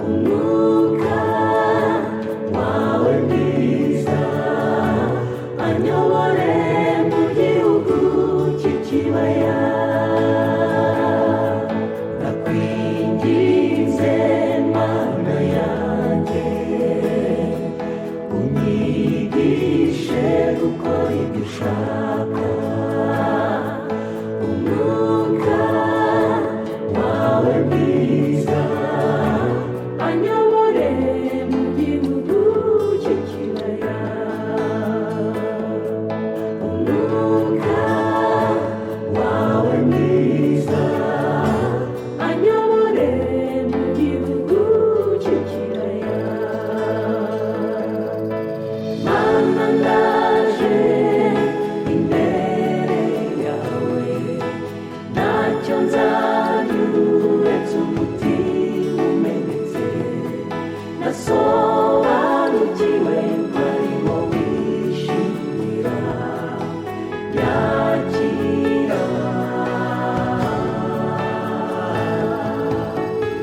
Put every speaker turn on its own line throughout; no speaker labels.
Umwuka wawe mwiza anyobore mu gihugu cy'ikibaya. Ndakwinginze Mana yanjye, unyigishe gukora ibyo ushaka. Umwuka wawe mwiza anyobore mu gihugu cy'ikibaya. Umwuka wawe mwiza anyobore mu gihugu cy'ikibaya. Mana, ndaje imbere yawe, ntacyo nzanye uretse umutima umenetse. Nasobanukiwe ko ari wowe wishimira, yakira.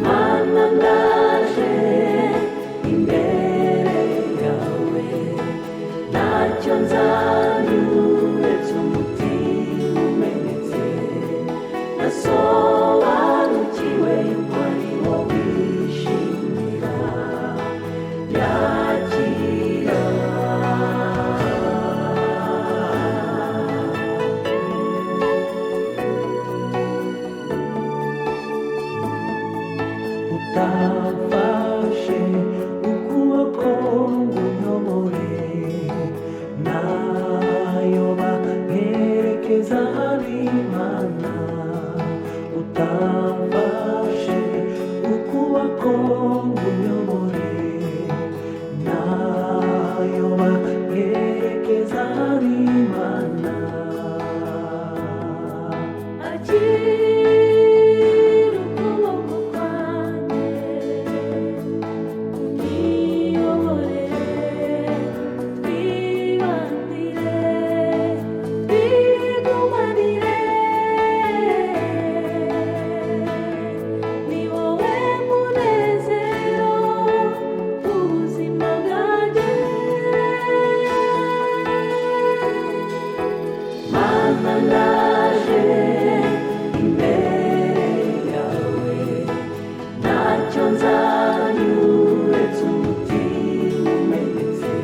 Mana, ndaje imbere yawe, ntacyo nzanye uretse umutima umenetse. Nasobanukiwe ko ari wowe wishimira, yakira.
Utamfashe ukuboko ngo unyobore, nayoba nkerekeza Habimana. Utamfashe ukuboko ngo unyobore, nayoba nkerekeza Habimana.
Akira ukuboko kwanjye, unyiyobore, twibanire, twigumanire. Ni wowe munezero w'ubuzima bwanjye. Mana, ndaje imbere yawe, ntacyo nzanye uretse umutima umenetse.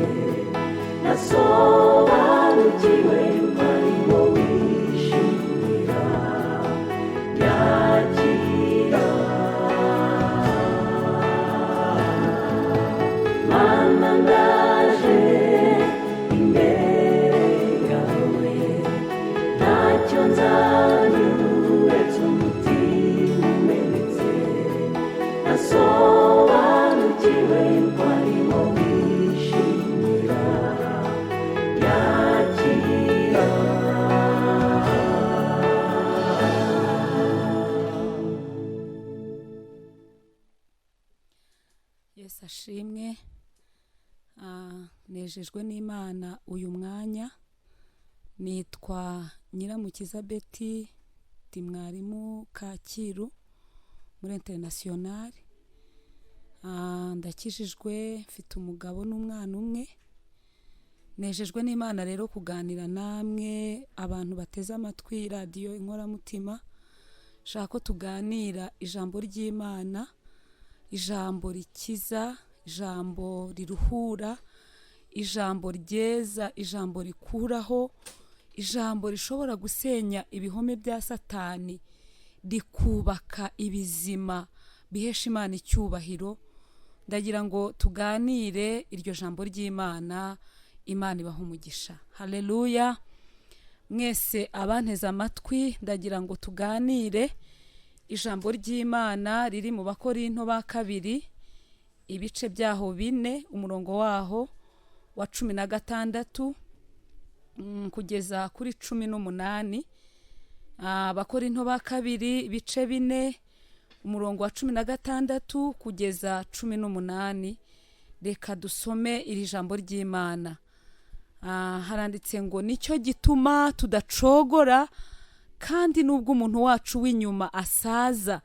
Nasobanukiwe ko ari wowe wishimira, yakira. Mana, ndaje imbere yawe, ntacyo nzanye uretse umutima umenetse. Nasobanukiwe ko ari wowe wishimira, yakira.
Yesu ashimwe. Nejejwe n'Imana uyu mwanya. Nitwa Nyiramukiza Betty, ndi mwarimu Kacyiru muri interinasiyonari. Ndakijijwe, mfite umugabo n'umwana umwe. Nejejwe n'Imana rero kuganira namwe abantu bateze amatwi radiyo Inkoramutima. Shaka ko tuganira ijambo ry'Imana, ijambo rikiza, ijambo riruhura, ijambo ryeza, ijambo rikuraho, ijambo rishobora gusenya ibihome bya Satani, rikubaka ibizima bihesha Imana icyubahiro. Ndagira ngo tuganire iryo jambo ry'Imana. Imana ibaha umugisha. Haleluya. Mwese abanteze amatwi, ndagira ngo tuganire ijambo ry'Imana riri mu Bakorinto ba kabiri, ibice byaho 4, umurongo waho wa 16 kugeza kuri 18. Abakorinto ba kabiri, ibice 4, umurongo wa 16 kugeza 18. Reka dusome iri jambo ry'Imana. Haranditse ngo: "Nicyo gituma tudacogora, kandi nubwo umuntu wacu w'inyuma asaza,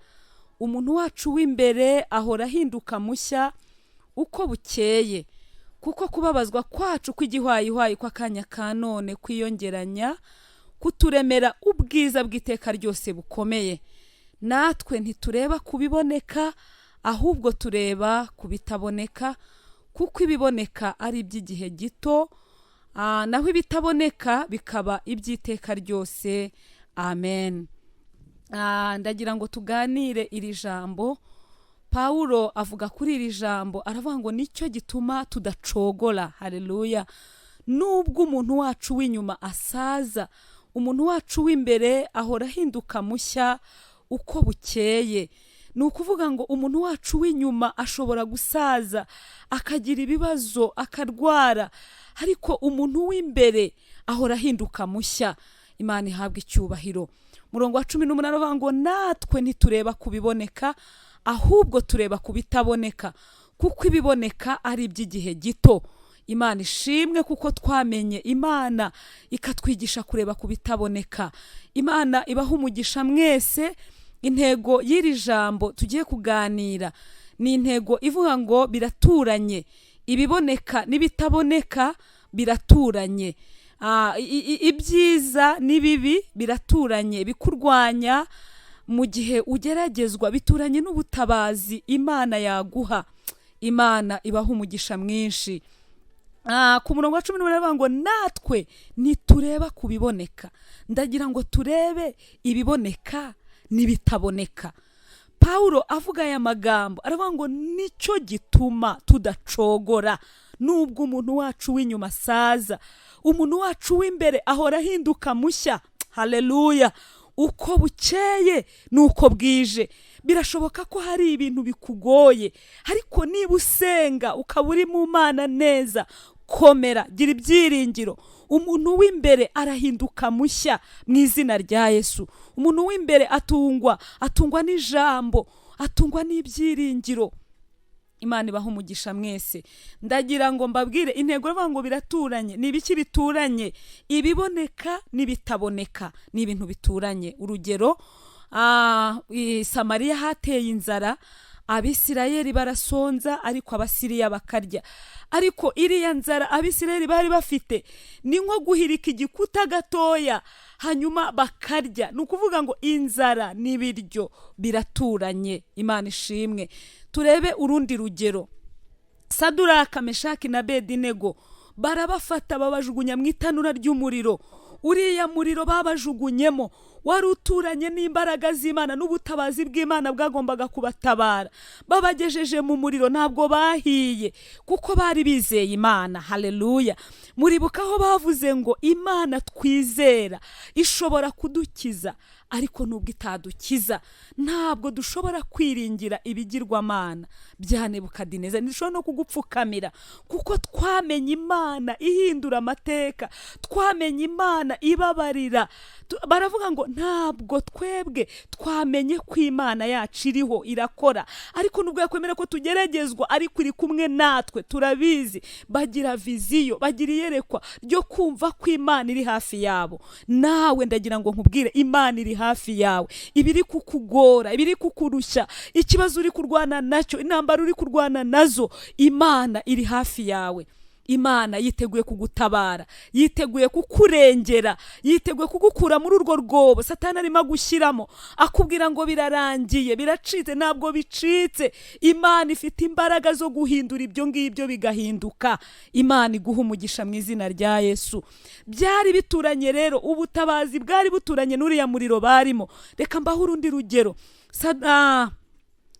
Umuntu wacu w'imbere ahora ahinduka mushya uko bukeye, kuko kubabazwa kwacu kw'igihwayihwayi kw'akanya ka none kwiyongeranya kuturemera ubwiza bw'iteka ryose bukomeye. Natwe ntitureba ku biboneka, ahubwo tureba ku bitaboneka, kuko ibiboneka ari iby'igihe gito, naho ibitaboneka bikaba iby'iteka ryose. Amen. Ndagira ngo tuganire iri jambo. Pawulo avuga kuri iri jambo, aravuga ngo nicyo gituma tudacogora. Haleluya. Nubwo umuntu wacu w'inyuma asaza, umuntu wacu w'imbere ahora ahinduka mushya uko bukeye. Ni ukuvuga ngo umuntu wacu w'inyuma ashobora gusaza, akagira ibibazo, akarwara, ariko umuntu w'imbere ahora ahinduka mushya. Imana ihabwa icyubahiro. Murongo wa 18 avuga ngo natwe ntitureba ku biboneka, ahubwo tureba ku bitaboneka, kuko ibiboneka ari iby'igihe gito. Imana ishimwe kuko twamenye Imana ikatwigisha kureba ku bitaboneka. Imana ibaha umugisha mwese. Intego y'iri jambo tugiye kuganira ni intego ivuga ngo biraturanye, ibiboneka n'ibitaboneka biraturanye. Ibyiza n'ibibi biraturanye, bikurwanya mu gihe ugeragezwa bituranye n'ubutabazi Imana yaguha. Imana ibaha umugisha mwinshi. Ku murongo wa 18 bavuga ngo natwe ntitureba ku biboneka. Ndagira ngo turebe ibiboneka n'ibitaboneka. Pawulo avuga aya magambo aravuga ngo nicyo gituma tudacogora. Nubwo umuntu wacu w'inyuma asaza, umuntu wacu w'imbere ahora ahinduka mushya. Haleluya. Uko bukeye nuko bwije. Birashoboka ko hari ibintu bikugoye, ariko niba usenga ukaba uri mu Mana neza, komera, gira ibyiringiro. Umuntu w'imbere arahinduka mushya mu izina rya Yesu. Umuntu w'imbere atungwa n'ijambo, atungwa n'ibyiringiro. Imana ibaha umugisha mwese. Ndagira ngo mbabwire intego ivuga ngo biraturanye. Ni ibiki bituranye? Ibiboneka n'ibitaboneka ni ibintu bituranye. Urugero, i Samariya hateye inzara, Abisirayeli barasonza, ariko Abasiriya bakarya. Ariko iriya nzara Abisirayeli bari bafite ni nko guhirika igikuta gatoya hanyuma bakarya. Ni ukuvuga ngo inzara n'ibiryo biraturanye. Imana ishimwe. Turebe urundi rugero. Saduraka, Meshaki na Abedinego barabafata babajugunya mu itanura ry'umuriro. Uriya muriro babajugunyemo wari uturanye n'imbaraga z'Imana n'ubutabazi bw'Imana bwagombaga kubatabara. Babagejeje mu muriro ntabwo bahiye kuko bari bizeye Imana. Haleluya. Muribuka aho bavuze ngo Imana twizera ishobora kudukiza, ariko nubwo itadukiza ntabwo dushobora kwiringira ibigirwamana bya Nebukadineza. Ntidushobora no kugupfukamira kuko twamenye Imana ihindura amateka, twamenye Imana ibabarira. Baravuga ngo ntabwo twebwe twamenye ko Imana yacu iriho irakora, ariko nubwo yakwemera ko tugeragezwa, ariko iri kumwe natwe, turabizi. Bagira viziyo, bagira iyerekwa ryo kumva ko Imana iri hafi yabo. Nawe ndagira ngo nkubwire, Imana iri hafi yawe. Ibiri kukugora, ibiri kukurushya, ikibazo uri kurwana nacyo, intambara uri kurwana nazo, Imana iri hafi yawe. Imana yiteguye kugutabara, yiteguye kukurengera, yiteguye kugukura muri urwo rwobo Satani arimo agushyiramo, akubwira ngo birarangiye, biracitse. Ntabwo bicitse. Imana ifite imbaraga zo guhindura ibyo ngibyo bigahinduka. Imana iguha umugisha mu izina rya Yesu. Byari bituranye rero, ubutabazi bwari buturanye n'uriya muriro barimo. Reka mbaho urundi rugero.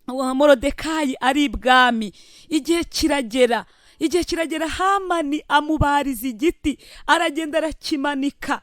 Morodekayi ari ibwami, igihe kiragera igihe kiragera Hamani amubariza igiti, aragenda arakimanika,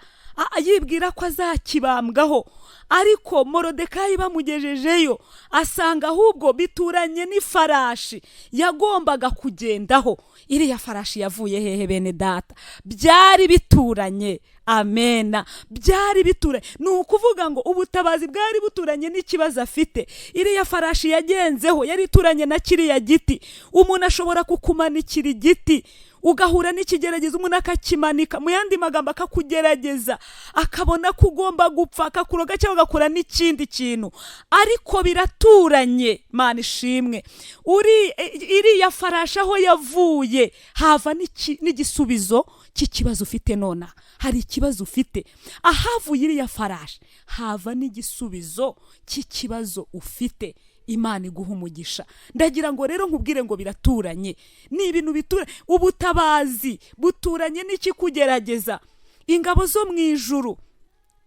yibwira ko azakibambwaho. Ariko Morodekayi bamugejejeyo asanga ahubwo bituranye n'ifarashi yagombaga kugendaho. Iriya farashi yavuye hehe bene data? Byari bituranye. Amena. Byari bituranye. Ni ukuvuga ngo ubutabazi bwari buturanye n'ikibazo afite. Iriya farashi yagenzeho yari ituranye na kiriya giti. Umuntu ashobora kukumanikira igiti. Ugahura n'ikigeragezo, umuntu akakimanika, mu yandi magambo akakugerageza, akabona ko ugomba gupfa, akakuroga cyangwa agakora n'ikindi kintu, ariko biraturanye. Mana ishimwe. Uri iriya farashi aho yavuye hava n'igisubizo cy'ikibazo ufite nonaha. Hari ikibazo ufite, ahavuye iriya farashi hava n'igisubizo cy'ikibazo ufite. Imana iguha umugisha. Ndagira ngo rero nkubwire ngo biraturanye, ni ibintu bituranye. Ubutabazi buturanye n'ikikugerageza. Ingabo zo mu ijuru,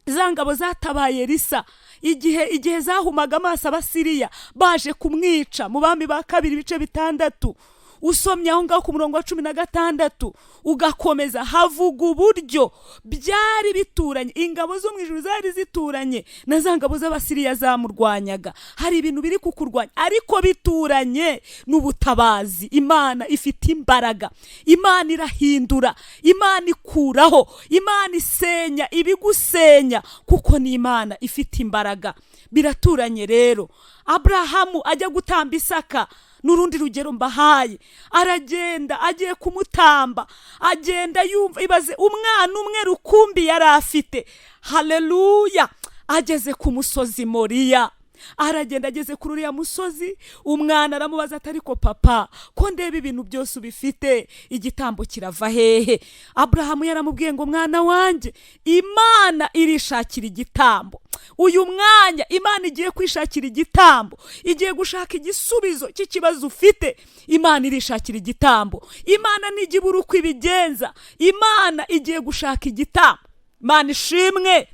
za ngabo zatabaye Elisa igihe zahumaga amaso Abasiriya baje kumwica, mu Bami ba Kabiri ibice 6, usomye aho ngaho ku murongo wa 16 ugakomeza, havuga uburyo byari bituranye. Ingabo zo mu ijuru zari zituranye na za ngabo z'Abasiriya zamurwanyaga. Hari ibintu biri kukurwanya ariko bituranye n'ubutabazi. Imana ifite imbaraga, Imana irahindura, Imana ikuraho, Imana isenya ibigusenya, kuko ni Imana ifite imbaraga. Biraturanye rero. Aburahamu ajya gutamba Isaka, n'urundi rugero mbahaye, aragenda agiye kumutamba, agenda yumva, ibaze umwana umwe rukumbi yari afite. Haleluya! Ageze ku musozi Moriya, aragenda ageze kuri uriya musozi, umwana aramubaza ati ariko papa, ko ndeba ibintu byose ubifite, igitambo kirava hehe? Aburahamu yaramubwiye ngo mwana wanjye, Imana irishakira igitambo. Uyu mwanya Imana igiye kwishakira igitambo, igiye gushaka igisubizo cy'ikibazo ufite. Imana irishakira igitambo. Imana ntijya ibura uko ibigenza, Imana igiye gushaka igitambo. Imana ishimwe.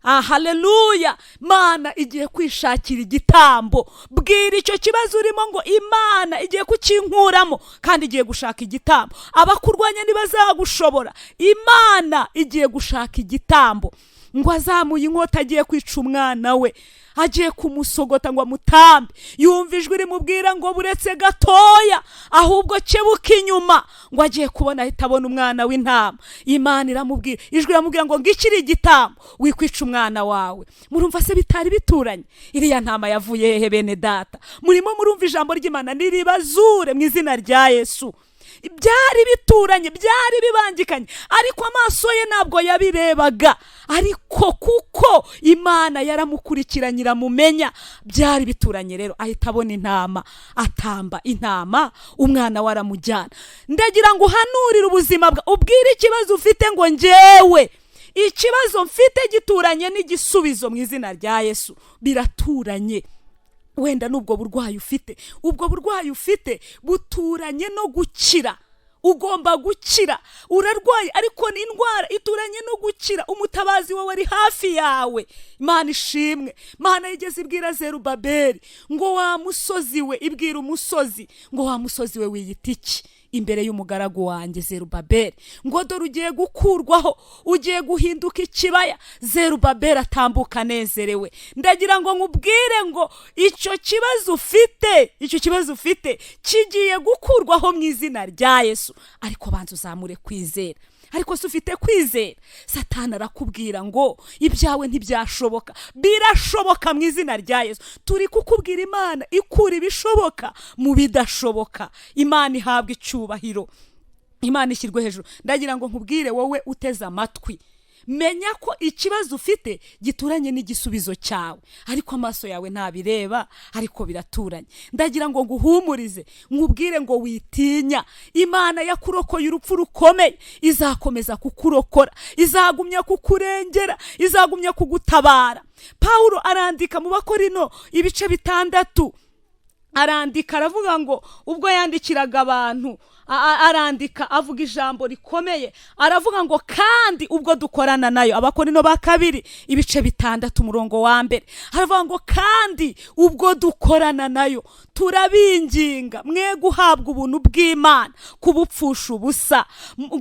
Haleluya! Mana igiye kwishakira igitambo. Bwira icyo kibazo urimo ngo Imana igiye kukinkuramo, kandi igiye gushaka igitambo. Abakurwanya ntibazagushobora. Imana igiye gushaka igitambo. Ngo azamuye inkota agiye kwica umwana we, agiye kumusogota ngo amutambe, yumva ijwi rimubwira ngo buretse gatoya, ahubwo kebuka inyuma. Ngo agiye kubona ahita abona umwana w'intama. Imana iramubwira, ijwi riramubwira ngo ngikiri igitambo, wikwica umwana wawe. Murumva se bitari bituranye? Iriya ntama yavuye hehe bene data? Murimo murumva ijambo ry'Imana niribazure mu izina rya Yesu. Byari bituranye, byari bibangikanye, ariko amaso ye ntabwo yabirebaga, ariko kuko Imana yaramukurikiranye iramumenya, byari bituranye. Rero ahita abona intama, atamba intama, umwana we aramujyana. Ndagira ngo uhanurire ubuzima bwa, ubwire ikibazo ufite ngo njyewe ikibazo mfite gituranye n'igisubizo mu izina rya Yesu. Biraturanye. Wenda n'ubwo burwayi ufite, ubwo burwayi ufite buturanye no gukira. Ugomba gukira. Urarwaye ariko ni indwara ituranye no gukira. Umutabazi wawe ari hafi yawe. Imana ishimwe. Imana yigeze ibwira Zerubabeli ngo wa musozi we, ibwira umusozi ngo wa musozi we wiyita iki imbere y'umugaragu wanjye Zerubabeli, ngo dore ugiye gukurwaho, ugiye guhinduka ikibaya. Zerubabeli atambuka anezerewe. Ndagira ngo nkubwire ngo icyo kibazo ufite, icyo kibazo ufite kigiye gukurwaho mu izina rya Yesu. Ariko banza uzamure kwizera. Ariko se ufite kwizera? Satani arakubwira ngo ibyawe ntibyashoboka. Birashoboka mu izina rya Yesu. Turi kukubwira Imana ikura ibishoboka mu bidashoboka. Imana ihabwa icyubahiro, Imana ishyirwe hejuru. Ndagira ngo nkubwire wowe uteze amatwi, menya ko ikibazo ufite gituranye n'igisubizo cyawe, ariko amaso yawe ntabireba, ariko biraturanye. Ndagira ngo nguhumurize, nkubwire ngo witinya. Imana yakurokoye urupfu rukomeye, izakomeza kukurokora, izagumya kukurengera, izagumya kugutabara. Pawulo arandika mu Bakorino ibice 6, arandika aravuga ngo ubwo yandikiraga abantu, arandika avuga ijambo rikomeye, aravuga ngo kandi ubwo dukorana nayo. Abakorino ba Kabiri ibice 6 umurongo wa 1, aravuga ngo kandi ubwo dukorana nayo turabinginga mwe guhabwa ubuntu bw'Imana kubupfusha ubusa,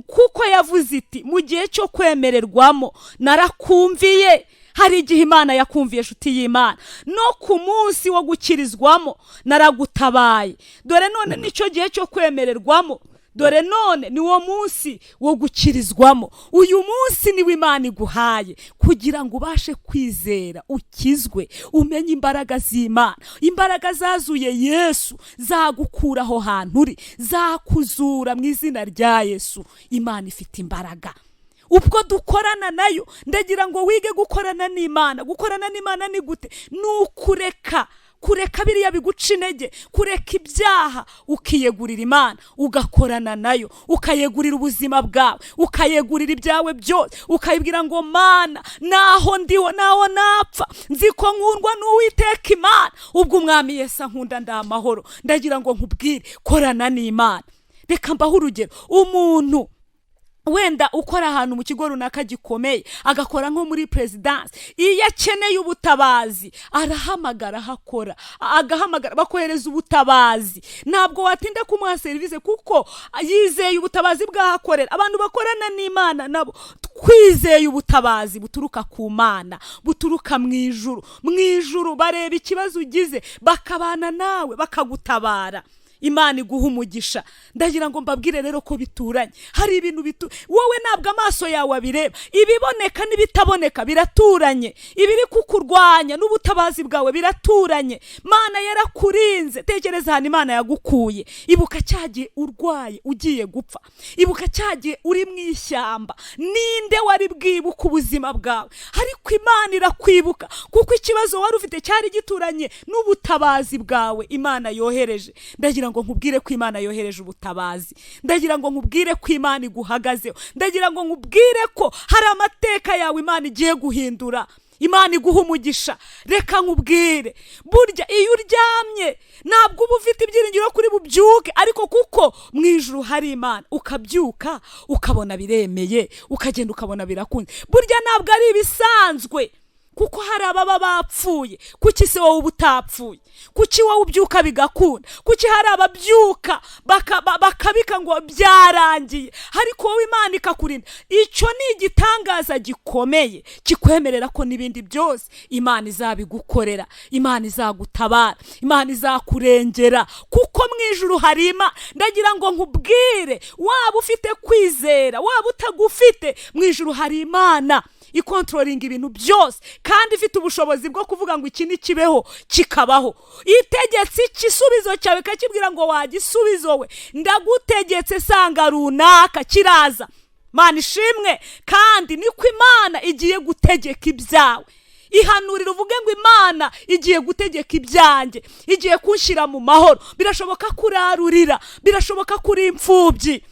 kuko yavuze iti mu gihe cyo kwemererwamo narakumviye. Hari igihe Imana yakumviye, nshuti y'Imana, no ku munsi wo gukirizwamo naragutabaye. Dore none nicyo gihe cyo kwemererwamo, Dore none ni wo munsi wo gukirizwamo. Uyu munsi niwo Imana iguhaye kugira ngo ubashe kwizera, ukizwe, umenye imbaraga z'Imana. Imbaraga zazuye Yesu zagukura aho hantu uri, zakuzura mu izina rya Yesu. Imana ifite imbaraga. Ubwo dukorana nayo, ndagira ngo wige gukorana n'Imana. Gukorana n'Imana ni gute? Ni ukureka, kureka biriya biguca intege, kureka ibyaha, ukiyegurira Imana, ugakorana nayo, ukayegurira ubuzima bwawe, ukayegurira ibyawe byose, ukayibwira ngo Mana, naho ndiho, naho napfa, nzi ko nkundwa n'Uwiteka Imana. Ubwo Umwami Yesu ankunda ndi amahoro. Ndagira ngo nkubwire, korana n'Imana. Reka mbahe urugero. Umuntu wenda ukora ahantu mu kigo runaka gikomeye, agakora nko muri perezidansi, iyo akeneye ubutabazi arahamagara aho akora, agahamagara bakohereza ubutabazi. Ntabwo watinda kumuha serivisi kuko yizeye ubutabazi bw'ahakorera. Abantu bakorana n'Imana nabo twizeye ubutabazi buturuka ku Mana, buturuka mu ijuru. Mu ijuru bareba ikibazo ugize, bakabana nawe, bakagutabara. Imana iguha umugisha. Ndagira ngo mbabwire rero ko bituranye. Hari ibintu wowe ntabwo amaso yawe abireba. Ibiboneka n'ibitaboneka biraturanye. Ibiri kukurwanya n'ubutabazi bwawe biraturanye. Mana yarakurinze. Tekereza ahantu Imana yagukuye. Ibuka cya gihe urwaye ugiye gupfa. Ibuka cya gihe uri mu ishyamba. Ninde wari bwibuka ubuzima bwawe? Ariko Imana irakwibuka, kuko ikibazo wari ufite cyari gituranye n'ubutabazi bwawe Imana yohereje. Ndagira ngo nkubwire ko Imana yohereje ubutabazi. Ndagira ngo nkubwire ko Imana iguhagazeho. Ndagira ngo nkubwire ko hari amateka yawe Imana igiye guhindura. Imana iguha umugisha. Reka nkubwire, burya iyo uryamye ntabwo uba ufite ibyiringiro kuri bubyuke, ariko kuko mu ijuru hari Imana, ukabyuka ukabona biremeye, ukagenda ukabona birakunze. Burya ntabwo ari ibisanzwe, kuko hari ababa bapfuye. Kuki se wowe uba utapfuye? Kuki wowe ubyuka bigakunda? Kuki hari ababyuka bakabika ngo byarangiye, ariko wowe Imana ikakurinda? Icyo ni igitangaza gikomeye kikwemerera ko n'ibindi byose Imana izabigukorera, Imana izagutabara, Imana izakurengera, kuko mu ijuru hari Imana. Ndagira ngo nkubwire, waba ufite kwizera, waba utagufite, mu ijuru hari Imana ikontrolinga ibintu byose, kandi ifite ubushobozi bwo kuvuga ngo iki nikibeho kikabaho. Itegetse igisubizo cyawe ikakibwira ngo wagisubizo we, ndagutegetse sanga runaka, kiraza. Mana ishimwe. Kandi niko Imana igiye gutegeka ibyawe. Ihanurira uvuge ngo Imana igiye gutegeka ibyanjye, igiye kunshyira mu mahoro. Birashoboka kurarurira, birashoboka kuri imfubyi,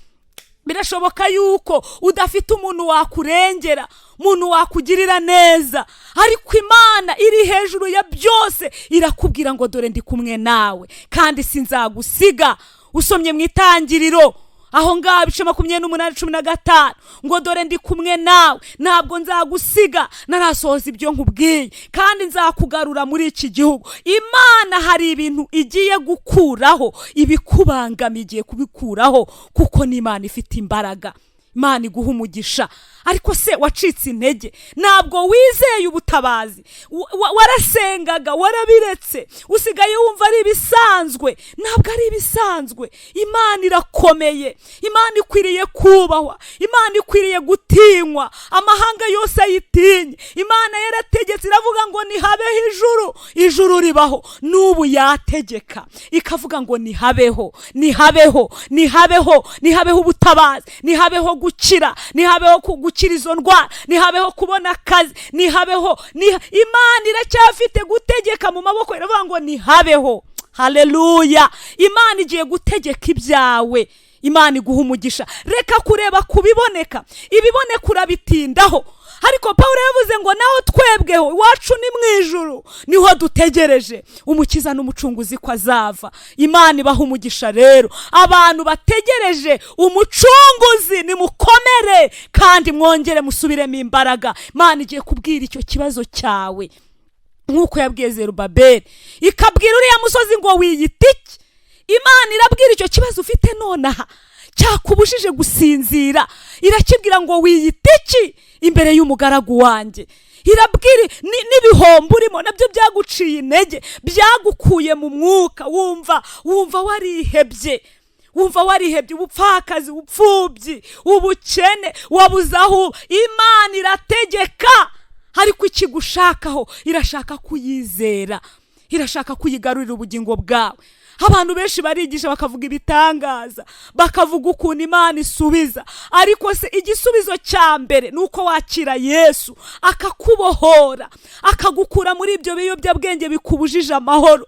birashoboka yuko udafite umuntu wakurengera, umuntu wakugirira neza, ariko Imana iri hejuru ya byose irakubwira ngo dore ndi kumwe nawe kandi sinzagusiga. Usomye mu Itangiriro aho ngaho ibice 28:15 ngo dore ndi kumwe nawe, ntabwo nzagusiga narasohoza ibyo nkubwiye, kandi nzakugarura muri iki gihugu. Imana hari ibintu igiye gukuraho, ibikubangamiye igiye kubikuraho, kuko ni Imana ifite imbaraga. Imana iguha umugisha. Ariko se wacitse intege, ntabwo wizeye ubutabazi, warasengaga warabiretse, usigaye wumva ari ibisanzwe. Ntabwo ari ibisanzwe. Imana irakomeye, Imana ikwiriye kubahwa, Imana ikwiriye gutinywa, amahanga yose ayitinye. Imana yarategetse iravuga ngo nihabeho ijuru, ijuru ribaho. N'ubu yategeka ikavuga ngo nihabeho, nihabeho, nihabeho, nihabeho ubutabazi, nihabeho gukira, nihabeho gukira izo ndwara, nihabeho kubona akazi, nihabeho. Imana iracyafite gutegeka mu maboko, iravuga ngo nihabeho. Haleluya. Imana igiye gutegeka ibyawe. Imana iguha umugisha. Reka kureba kubiboneka, ibiboneka urabitindaho, ariko Pawulo yavuze ngo naho twebweho iwacu ni mu ijuru, niho dutegereje umukiza n'umucunguzi ko azava. Imana ibaha umugisha. Rero abantu bategereje umucunguzi nimukomere kandi mwongere musubiremo imbaraga. Imana igiye kubwira icyo kibazo cyawe nk'uko yabwiye Zerubabeli, ikabwira uriya musozi ngo wiyitike. Imana irabwira icyo kibazo ufite nonaha cyakubujije gusinzira, irakibwira ngo wiyitiki imbere y'umugaragu wanjye. Irabwira n'ibihombo urimo nabyo byaguciye intege, byagukuye mu mwuka, wumva warihebye, Wumva warihebye, ubupfakazi, ubupfubyi, ubukene, wabuze aho. Imana irategeka, ariko ikigushakaho irashaka kuyizera, irashaka kuyigarurira ubugingo bwawe. Abantu benshi barigisha bakavuga ibitangaza, bakavuga ukuntu Imana isubiza, ariko se igisubizo cya mbere ni uko wakira Yesu akakubohora, akagukura muri ibyo biyobyabwenge bikubujije amahoro,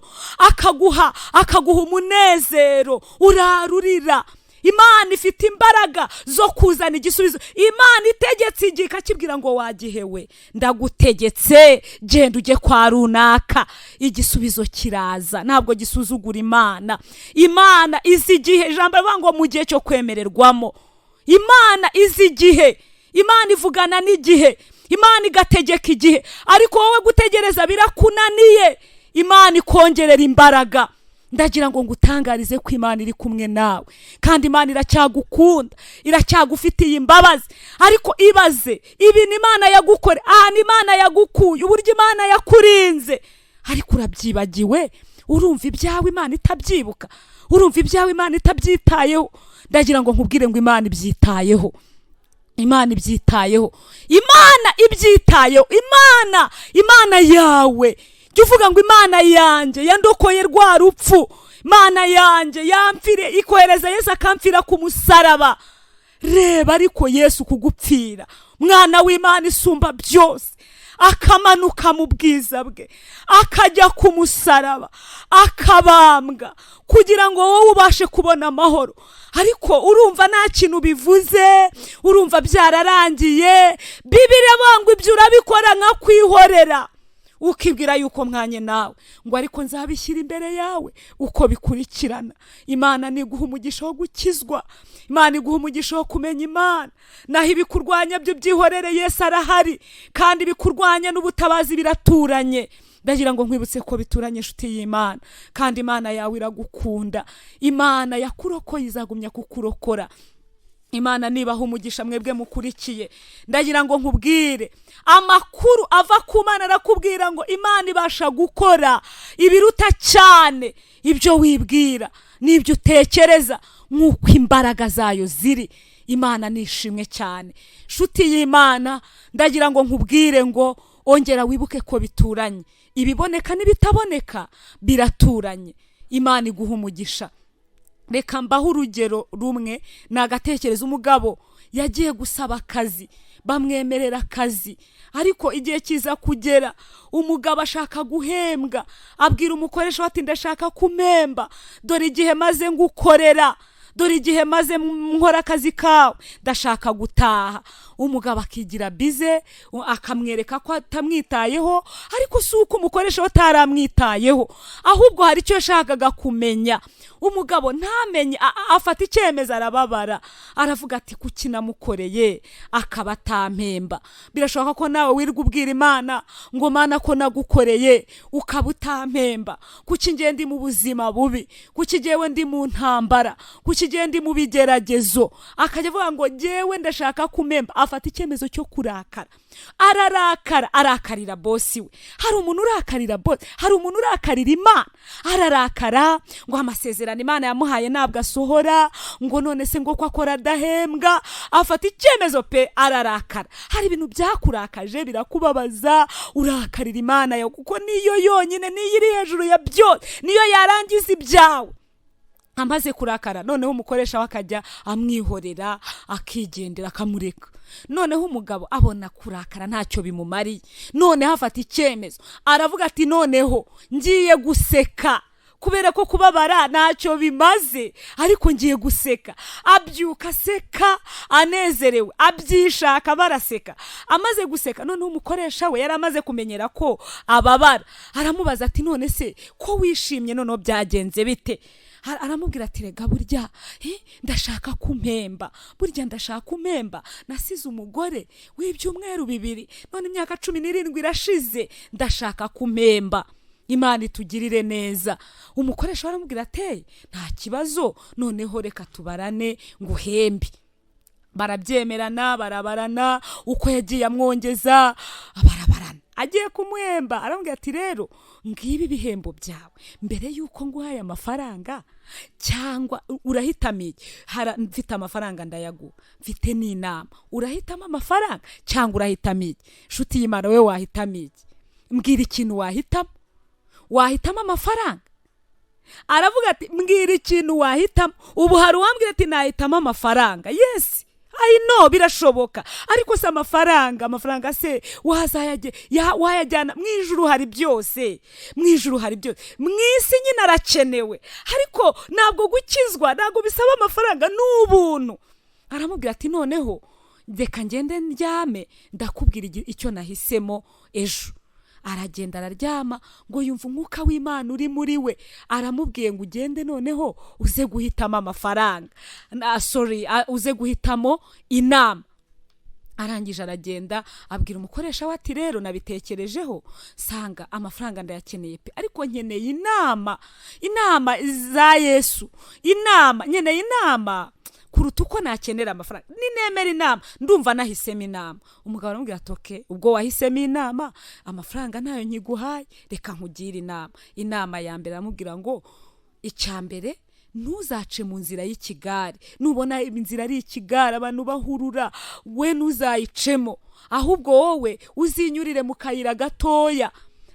akaguha umunezero urarurira. Imana ifite imbaraga zo kuzana igisubizo. Imana itegetse igihe ikakibwira ngo wagihewe, ndagutegetse, genda ujye kwa runaka. Igisubizo kiraza, ntabwo gisuzugura Imana. Imana izi igihe, ijambo rivuga ngo mu gihe cyo kwemererwamo. Imana izi igihe, Imana ivugana n'igihe, Imana igategeka igihe, ariko wowe gutegereza birakunaniye. Imana ikongerera imbaraga. Ndagira ngo ngutangarize ko Imana iri kumwe nawe, kandi Imana iracyagukunda, iracyagufitiye imbabazi. Ariko ibaze ibintu Imana yagukore, ahantu Imana yagukuye, uburyo Imana yakurinze, ariko urabyibagiwe. Urumva ibyawe Imana itabyibuka, urumva ibyawe Imana itabyitayeho. Ndagira ngo nkubwire ngo Imana ibyitayeho, Imana ibyitayeho, Imana ibyitayeho. Imana yawe, jya uvuga ngo Imana yanjye yandokoye rwa rupfu, Imana yanjye yamfire, ikohereza Yesu akamfira ku musaraba. Reba ariko Yesu kugupfira, mwana w'Imana isumba byose, akamanuka mu bwiza bwe, akajya ku musaraba, akabambwa kugira ngo wowe ubashe kubona amahoro. Ariko urumva nta kintu bivuze, urumva byararangiye. Bibiliya ivuga ngo ibyo urabikora nka kwihorera, ukibwira yuko mwanye nawe, ngo ariko nzabishyira imbere yawe uko bikurikirana. Imana niguha umugisha wo gukizwa, Imana iguha umugisha wo kumenya Imana. Naho ibikurwanya byo byihorere, Yesu arahari, kandi ibikurwanya n'ubutabazi biraturanye. Ndagira ngo nkwibutse ko bituranye, inshuti y'Imana, kandi Imana yawe iragukunda. Imana yakurokoye izagumya kukurokora. Imana nibaha umugisha mwebwe mukurikiye. Ndagira ngo nkubwire amakuru ava ku Mana, arakubwira ngo Imana ibasha gukora ibiruta cyane ibyo wibwira n'ibyo utekereza, nk'uko imbaraga zayo ziri. Imana nishimwe cyane, nshuti y'Imana. Ndagira ngo nkubwire ngo ongera wibuke ko bituranye, ibiboneka n'ibitaboneka biraturanye. Imana iguha umugisha. Reka mbaho urugero rumwe, ni agatekerezo. Umugabo yagiye gusaba akazi, bamwemerera akazi, ariko igihe kiza kugera umugabo ashaka guhembwa, abwira umukoresha ati ndashaka kumemba, dore igihe maze ngukorera, dore igihe maze nkora akazi kawe, ndashaka gutaha. Umugabo akigira bize, akamwereka ko atamwitayeho, ariko si uko umukoresha we ataramwitayeho, ahubwo hari icyo yashakaga kumenya. Umugabo ntamenye, afata icyemezo, arababara, aravuga ati kuki namukoreye akaba atampemba. Birashoboka ko nawe wirirwa ubwira Imana ngo Mana ko nagukoreye ukaba utampemba, kuki ngiye ndi mu buzima bubi, kuki ngewe ndi mu ntambara, kuki ngiye ndi mu bigeragezo. Akajya avuga ngo ngewe ndashaka kumemba. Afata icyemezo cyo kurakara, ararakara, arakarira bosi we. Hari umuntu urakarira bosi, hari umuntu urakarira Imana, ararakara ngo amasezerano Imana yamuhaye ntabwo asohora, ngo none se ngo ko akora adahembwa. Afata icyemezo pe, ararakara. Hari ibintu byakurakaje birakubabaza, urakarira Imana yawe, kuko niyo yonyine, niyo iri hejuru ya byose, niyo yarangiza ibyawe. Amaze kurakara, noneho umukoresha we akajya amwihorera, akigendera, akamureka. Noneho umugabo abona kurakara ntacyo bimumariye, noneho afata icyemezo, aravuga ati noneho ngiye guseka, kubera ko kubabara ntacyo bimaze, ariko ngiye guseka. Abyuka aseka anezerewe, abyishaka, baraseka. Amaze guseka, noneho umukoresha we yari amaze kumenyera ko ababara, aramubaza ati none se ko wishimye, noneho byagenze bite? Aramubwira ati rega burya ndashaka kumpemba, burya ndashaka kumpemba, nasize umugore w'ibyumweru 2, none imyaka 17 irashize, ndashaka kumpemba. Imana itugirire neza. Umukoresha aramubwira ati nta kibazo, noneho reka tubarane nguhembe. Barabyemerana, barabarana, uko yagiye amwongeza, barabarana. Agiye kumuhemba aramubwira ati rero ngibi ibihembo byawe, mbere y'uko nguhaye amafaranga cyangwa urahitamo iki? Mfite amafaranga ndayaguha, mfite n'inama, urahitamo amafaranga cyangwa urahitamo iki? Nshuti y'Imana, wowe wahitamo iki? Mbwira ikintu wahitamo. Wahitamo amafaranga? Aravuga ati mbwira ikintu wahitamo. Ubu hari uwambwira ati nahitamo amafaranga. Yes, I know, birashoboka, ariko si amafaranga se wayajyana mu ijuru? Hari byose mu ijuru, hari byose mu isi nyine arakenewe, ariko ntabwo gukizwa ntabwo bisaba amafaranga, ni ubuntu. Aramubwira ati noneho reka ngende ndyame, ndakubwira icyo nahisemo ejo. Aragenda araryama, ngo yumva umwuka w'Imana uri muri we aramubwiye ngo ugende noneho uze guhitamo amafaranga, sorry, uze guhitamo inama. Arangije aragenda abwira umukoresha we ati rero nabitekerejeho sanga amafaranga ndayakeneye pe, ariko nkeneye inama, inama za Yesu, inama, nkeneye inama kuruta uko nakenera amafaranga. Ninemera inama ndumva nahisemo inama. Umugabo aramubwira ati okay, ubwo wahisemo inama, amafaranga ntayo nkiguhaye, reka nkugire inama. Inama ya mbere aramubwira ngo icya mbere ntuzace mu nzira y'ikigare. Nubona inzira ari ikigare abantu bahurura, we ntuzayicemo, ahubwo wowe uzinyurire mu kayira gatoya,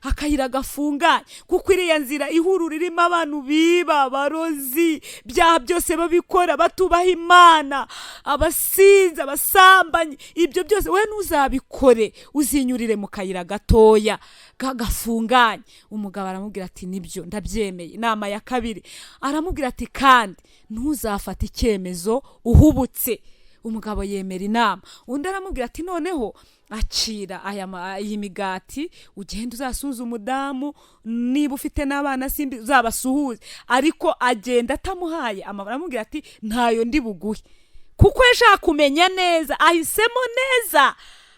akayira gafunganye, kuko iriya nzira ihurura irimo abantu biba, abarozi, ibyaha byose babikora, batubaha Imana, abasinzi, abasambanyi, ibyo byose we ntuzabikore, uzinyurire mu kayira gatoya gafunganye. Umugabo aramubwira ati nibyo, ndabyemeye. Inama ya kabiri aramubwira ati kandi ntuzafate icyemezo uhubutse. Umugabo yemera inama. Undi aramubwira ati noneho akira iyi migati, ugende uzasuhuze umudamu, niba ufite n'abana simbi uzabasuhuze. Ariko agenda atamuhaye, aramubwira ati ntayo ndi buguhe, kuko yashaka kumenya neza, ahisemo neza.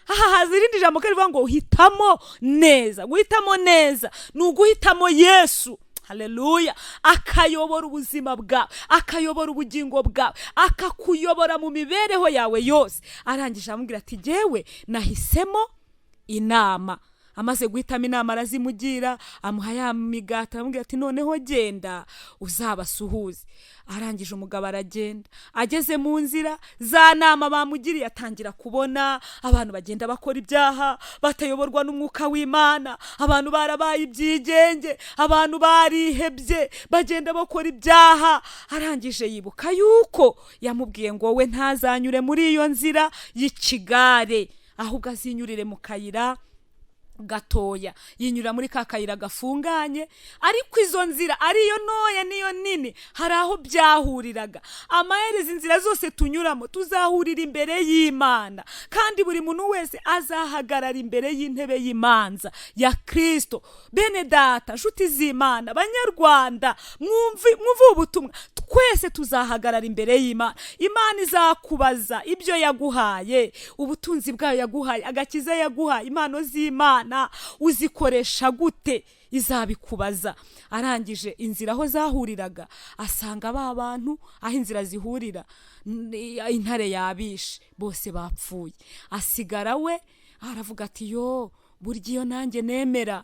Aha haza irindi jambo rivuga ngo hitamo neza. Guhitamo neza ni uguhitamo Yesu. Haleluya. Akayobora ubuzima bwawe, akayobora ubugingo bwawe, akakuyobora mu mibereho yawe yose. Arangije aramubwira ati jyewe nahisemo inama. Amaze guhitamo inama arazimugira, amuha ya migati, aramubwira ati noneho genda uzabasuhuze. Arangije umugabo aragenda. Ageze mu nzira za nama bamugiriye atangira kubona abantu bagenda bakora ibyaha batayoborwa n'umwuka w'Imana, abantu barabaye ibyigenge, abantu barihebye bagenda bakora ibyaha. Arangije yibuka yuko yamubwiye ngo we ntazanyure muri iyo nzira y'ikigare, ahubwo azinyurire mu kayira gatoya. Yinyura muri ka kayira gafunganye, ariko izo nzira ariyo ntoya niyo nini hari aho byahuriraga. Amaherezo inzira zose tunyuramo tuzahurira imbere y'Imana, kandi buri muntu wese azahagarara imbere y'intebe y'imanza ya Kristo. Bene data, nshuti z'Imana, banyarwanda, mwumve ubutumwa, twese tuzahagarara imbere y'Imana. Imana izakubaza ibyo yaguhaye, ubutunzi bwayo yaguhaye, agakiza yaguhaye, impano z'Imana uzikoresha gute, izabikubaza. Arangije inzira aho zahuriraga asanga ba bantu aho inzira zihurira, intare yabishe, bose bapfuye. Asigara we aravuga ati yo burya iyo nanjye nemera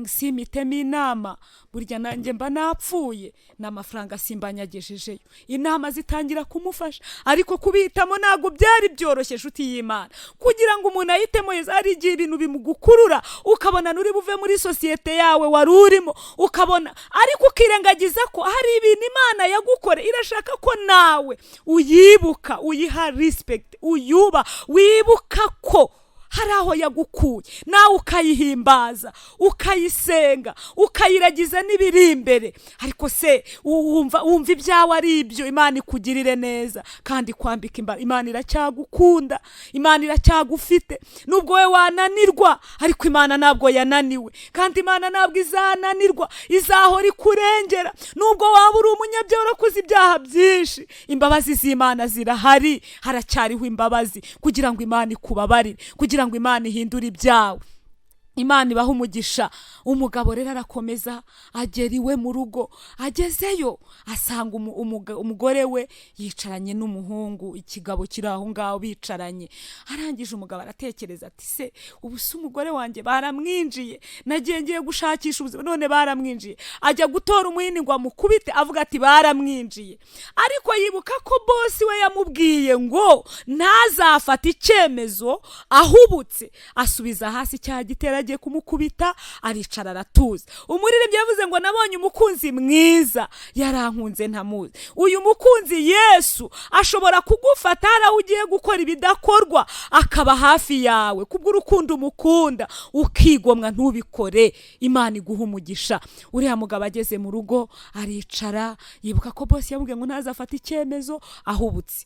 simitemo inama, burya nanjye mba napfuye, n'amafaranga simbanyagejejeyo. Inama zitangira kumufasha, ariko kubihitamo ntabwo byari byoroshye. Nshuti y'Imana, kugira ngo umuntu ahitemo Yesu hari igihe ibintu bimugukurura, ukabona nuri buve muri sosiyete yawe wari urimo, ukabona ariko ukirengagiza ko hari ibintu Imana yagukore, irashaka ko nawe uyibuka, uyiha respect, uyuba, wibuka ko hari aho yagukuye, nawe ukayihimbaza, ukayisenga, ukayiragiza n'ibiri imbere. Ariko se wumva ibyawe ari ibyo, Imana ikugirire neza kandi kwambika imbaraga. Imana iracyagukunda, Imana iracyagufite, nubwo we wananirwa, ariko Imana ntabwo yananiwe, kandi Imana ntabwo izananirwa, izahora ikurengera. Nubwo waba uri umunyabyaha urakoze ibyaha byinshi, imbabazi z'Imana zirahari, haracyariho imbabazi kugira ngo Imana ikubabarire, kugira ngo Imana ihindure ibyawe. Imana ibaha umugisha. Umugabo rero arakomeza agera iwe mu rugo. Agezeyo asanga umugore we yicaranye n'umuhungu, ikigabo kiri aho ngaho bicaranye. Arangije umugabo aratekereza ati: "Se ubu se umugore wanjye baramwinjiye? Nagiye ngiye gushakisha ubuzima, none baramwinjiye." Ajya gutora umuhini ngo amukubite, avuga ati: "Baramwinjiye." Ariko yibuka ko bosi we yamubwiye ngo ntazafate icyemezo ahubutse. Asubiza hasi cya gitero agiye kumukubita, aricara aratuza. Umuririmbyi yavuze ngo: "Nabonye umukunzi mwiza, yarankunze ntamuzi." Uyu mukunzi Yesu ashobora kugufata hari aho ugiye gukora ibidakorwa, akaba hafi yawe kubw'urukundo umukunda, ukigomwa ntubikore. Imana iguha umugisha. Uriya mugabo ageze mu rugo aricara, yibuka ko bosi yamubwiye ngo ntazafate icyemezo ahubutse.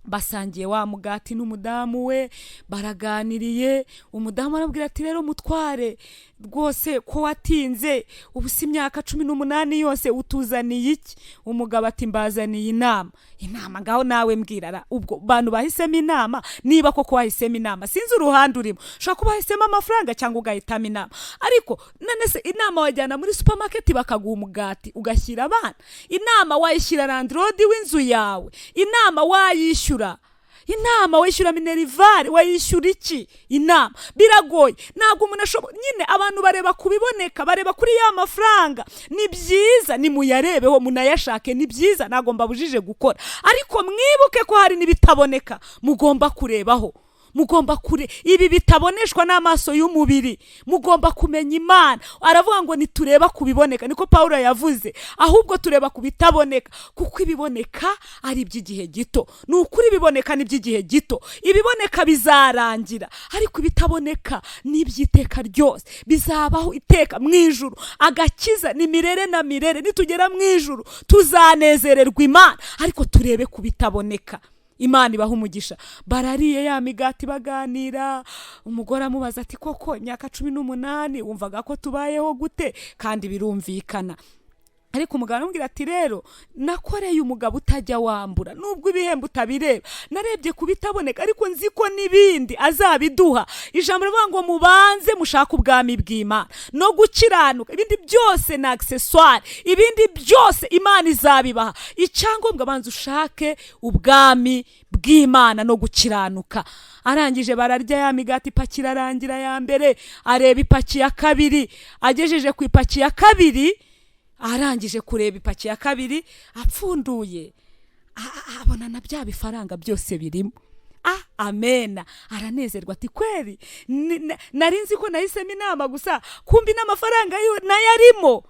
Basangiye wa mugati n'umudamu we, baraganiriye. Umudamu arabwira ati: "Rero mutware, rwose ko watinze, ubu si imyaka 18 yose, utuzaniye iki?" Umugabo ati: "Mbazaniye inama." "Inama? Ngaho nawe mbwira." Ubwo bantu bahisemo inama, niba koko wahisemo inama, sinzi uruhande urimo, ushobora kuba wahisemo amafaranga cyangwa ugahitamo inama. Ariko none se inama wajyana muri supamaketi bakaguha umugati ugashyira abana? Inama wayishyira landlord w'inzu yawe? Inama wayishyura? Inama wishyura minerval? Wayishyura iki inama? Biragoye, ntabwo umuntu ashobora nyine. Abantu bareba ku biboneka, bareba kuri ya mafaranga. Ni byiza, nimuyarebeho munayashake, ni byiza, ntabwo mbabujije gukora, ariko mwibuke ko hari n'ibitaboneka mugomba kurebaho. Mugomba kure ibi bitaboneshwa n'amaso y'umubiri, mugomba kumenya Imana. Aravuga ngo ntitureba ku biboneka, niko Paul yavuze, ahubwo tureba ku bitaboneka, kuko ibiboneka ari iby'igihe gito. Ni ukuri, ibiboneka ni iby'igihe gito, ibiboneka bizarangira, ariko ibitaboneka ni iby'iteka ryose, bizabaho iteka mu ijuru. Agakiza ni mirere na mirere. Nitugera mu ijuru tuzanezererwa Imana, ariko turebe ku bitaboneka. Imana ibaha umugisha. Barariye ya migati, baganira. Umugore amubaza ati: "Koko imyaka 18 wumvaga ko tubayeho gute?" Kandi birumvikana. Ariko umugabo aramubwira ati: "Rero nakoreye umugabo utajya wambura, nubwo ibihembo utabireba, narebye ku bitaboneka, ariko nzi ko n'ibindi azabiduha." Ijambo rivuga ngo mubanze mushake ubwami bw'Imana no gukiranuka, ibindi byose ni accessoire, ibindi byose Imana izabibaha. Icyangombwa, banza ushake ubwami bw'Imana no gukiranuka. Arangije bararya ya migati, ipaki irarangira ya mbere, areba ipaki ya kabiri. Agejeje ku ipaki ya kabiri, arangije kureba ipaki ya kabiri, apfunduye, abona na bya bifaranga byose birimo. Ah, amena! Aranezerwa ati: "Kweri nari nzi ko nahisemo inama gusa, kumbi n'amafaranga nayo arimo."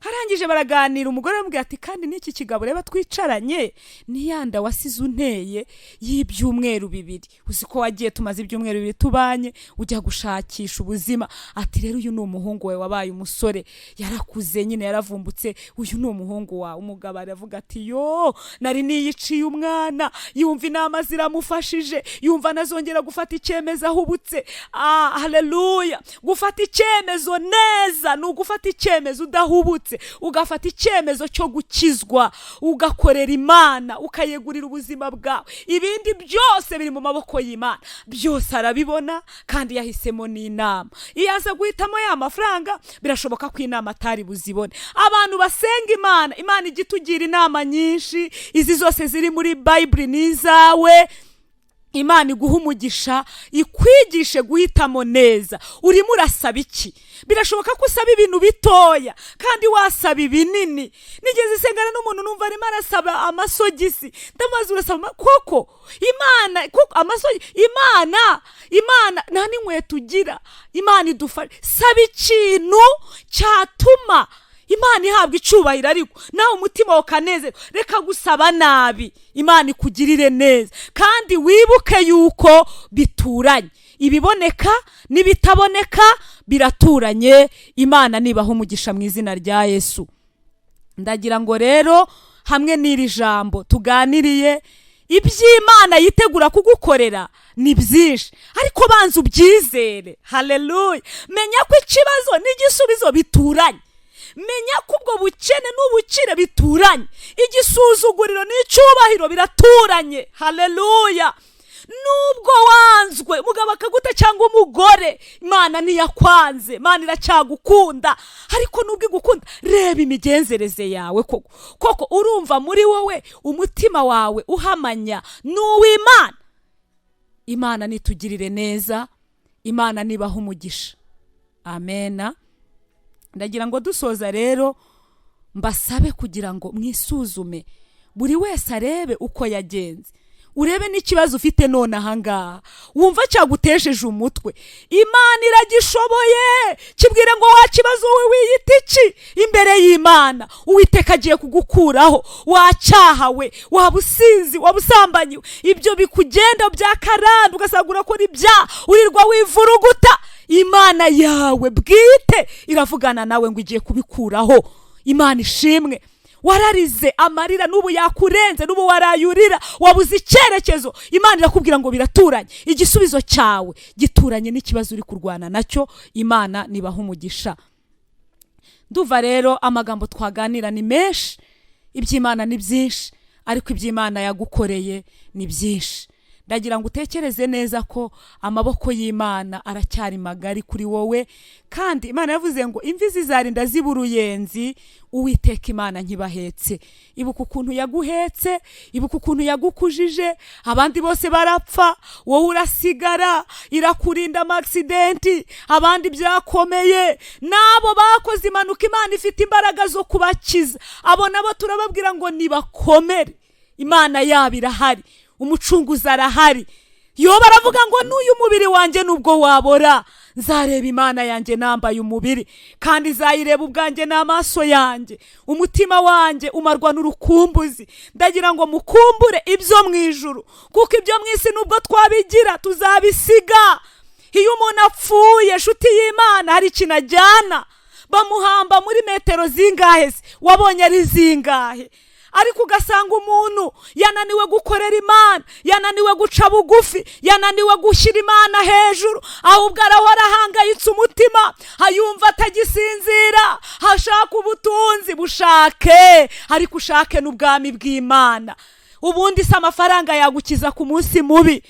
Arangije baraganira. Umugore aramubwira ati: "Kandi n'iki kigabo reba twicaranye, ni yanda wasize unteye y'ibyumweru 2. Uzi ko wagiye tumaze ibyumweru 2 tubanye, ujya gushakisha ubuzima." Ati: "Rero uyu ni umuhungu wawe wabaye umusore, yarakuze nyine, yaravumbutse, uyu ni umuhungu wawe." Umugabo aravuga ati: "Yo, nari niyiciye umwana." Yumva inama ziramufashije, yumva anazongera gufata icyemezo ahubutse. Ah, haleluya! Gufata icyemezo neza ni ugufata icyemezo udahubutse, ugafata icyemezo cyo gukizwa, ugakorera Imana, ukayegurira ubuzima bwawe. Ibindi byose biri mu maboko y'Imana, byose arabibona. Kandi yahisemo n'inama. Iyo aza guhitamo ya mafaranga, birashoboka ko inama atari buzibone. Abantu basenga Imana, Imana ijya itugira inama nyinshi, izi zose ziri muri Bayibuli ni izawe. Imana iguha umugisha, ikwigishe guhitamo neza. Urimo urasaba iki? Birashoboka ko usaba ibintu bitoya kandi wasaba ibinini. Nigeze isengana n'umuntu, numva arimo arasaba amasogisi. Ndamaze: "Urasaba koko Imana, koko amasogisi? Imana nta n'inkweto ugira." Imana idufashe. Saba ikintu cyatuma Imana ihabwa icyubahiro, ariko nawe umutima wawe ukanezerwa. Reka gusaba nabi, Imana ikugirire neza. Kandi wibuke yuko bituranye, ibiboneka n'ibitaboneka biraturanye. Imana nibaha umugisha mu izina rya Yesu. Ndagira ngo rero hamwe n'iri jambo tuganiriye, iby'Imana yitegura kugukorera ni byinshi, ariko banza ubyizere. Haleluya! Menya ko ikibazo n'igisubizo bituranye. Menya ko ubwo bukene n'ubukire bituranye, igisuzuguriro n'icyubahiro biraturanye. Haleluya! Nubwo wanzwe, umugabo akaguta cyangwa umugore, Imana ntiyakwanze, Imana iracyagukunda. Ariko nubwo igukunda, reba imigenzereze yawe koko koko, urumva muri wowe umutima wawe uhamanya n'uw'Imana. Imana nitugirire neza, Imana nibaha umugisha. Amena. Ndagira ngo dusoza rero mbasabe kugira ngo mwisuzume, buri wese arebe uko yagenze, urebe n'ikibazo ufite none ahangaha wumva cyagutesheje umutwe. Imana iragishoboye. Kibwire ngo wa kibazo wowe wiyita iki imbere y'Imana? Uwiteka agiye kugukuraho. Wacyahawe, waba usinzi, waba usambanyiwe, ibyo bikugenda byakaranda ugasanga urakora ibyaha, urirwa wivuruguta. Imana yawe bwite iravugana nawe ngo igiye kubikuraho. Imana ishimwe. Wararize amarira, n'ubu yakurenze, n'ubu warayurira, wabuze icyerekezo. Imana irakubwira ngo biraturanye, igisubizo cyawe gituranye n'ikibazo uri kurwana nacyo. Imana nibaha umugisha. Ndumva rero amagambo twaganira ni menshi, iby'Imana ni byinshi, ariko iby'Imana yagukoreye ni byinshi. Ndagira ngo utekereze neza ko amaboko y'Imana aracyari magari kuri wowe, kandi Imana yavuze ngo imvi zizarinda ziba uruyenzi, Uwiteka Imana nkibahetse. Ibuka ukuntu yaguhetse, ibuka ukuntu yagukujije, abandi bose barapfa, wowe urasigara. Irakurinda amakisidenti, abandi byakomeye, n'abo bakoze impanuka Imana ifite imbaraga zo kubakiza. Abo nabo turababwira ngo nibakomere, Imana yabo irahari, umucunguzi arahari. Yo baravuga ngo n'uyu mubiri wanjye nubwo wabora, nzareba Imana yanjye nambaye umubiri, kandi nzayireba ubwanjye n'amaso yanjye. Umutima wanjye umarwa n'urukumbuzi. Ndagira ngo mukumbure ibyo mu ijuru, kuko ibyo mu isi nubwo twabigira tuzabisiga. Iyo umuntu apfuye, inshuti y'Imana, hari ikintu ajyana. Bamuhamba muri metero zingahe se? Wabonye ari zingahe? Ariko ugasanga umuntu yananiwe gukorera Imana, yananiwe guca bugufi, yananiwe gushyira Imana hejuru, ahubwo arahora ahangayitse umutima, ayumva atagisinzira, ashaka ubutunzi. Bushake, ariko ushake n'ubwami bw'Imana. Ubundi se amafaranga yagukiza ku munsi mubi?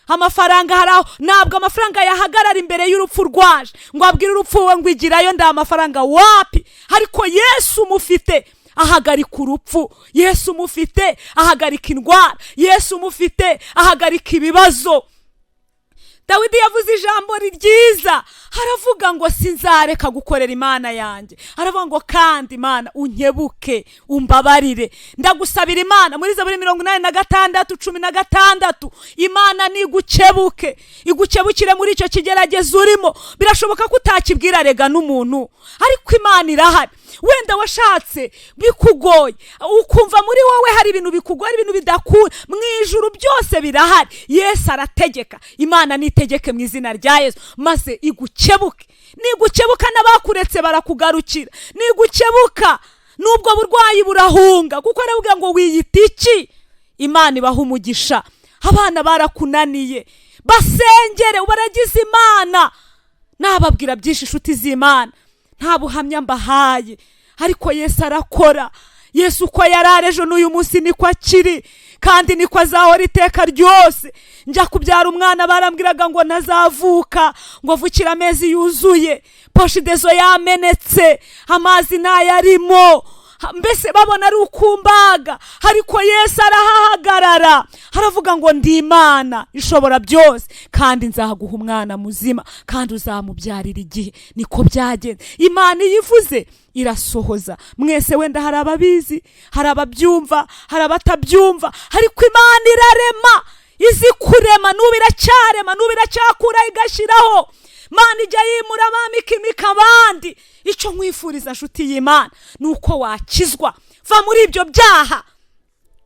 Amafaranga hari aho ntabwo amafaranga yahagarara imbere y'urupfu rwaje ngo abwire urupfu we ngo igirayo nda amafaranga, wapi. Ariko Yesu umufite ahagarika urupfu, Yesu umufite ahagarika indwara, Yesu umufite ahagarika ibibazo. Dawidi yavuze ijambo ryiza, aravuga ngo sinzareka gukorera Imana yanjye. Aravuga ngo kandi Imana unkebuke, umbabarire. Ndagusabira Imana muri Zaburi 86:16, Imana nigukebuke, igukebukire muri icyo kigeragezo urimo. Birashoboka ko utakibwira rega n'umuntu, ariko Imana irahari. Wenda washatse bikugoye, ukumva muri wowe hari ibintu bikugora, ibintu bidakura. Mu ijuru byose birahari. Yesu arategeka, Imana nitegeke mu izina rya Yesu, maze igukebuke. Nigukebuka n'abakuretse barakugarukira. Nigukebuka n'ubwo burwayi burahunga, kuko aravuga ngo wiyita iki? Imana ibaha umugisha. Abana barakunaniye, basengere, ubaragize Imana. Nababwira byinshi inshuti z'Imana, nta buhamya mbahaye, ariko Yesu arakora. Yesu uko yari ejo n'uyu munsi niko akiri, kandi niko azahora iteka ryose. Njya kubyara umwana barambwiraga ngo ntazavuka, ngo avukire amezi yuzuye, poshidezo yamenetse, amazi ntayarimo, mbese babona ari ukumbaga. Ariko Yesu arahahagarara, aravuga ngo ndi Imana ishobora byose, kandi nzaguha umwana muzima, kandi uzamubyarira igihe. Niko byagenze. Imana iyivuze irasohoza. Mwese wenda hari ababizi, hari ababyumva, hari abatabyumva, ariko Imana irarema, izi kurema. N'ubu iracyarema, n'ubu iracyakura igashyiraho. Imana ijya yimura abami ikimika abandi. Icyo nkwifuriza nshuti y'Imana ni uko wakizwa, va muri ibyo byaha.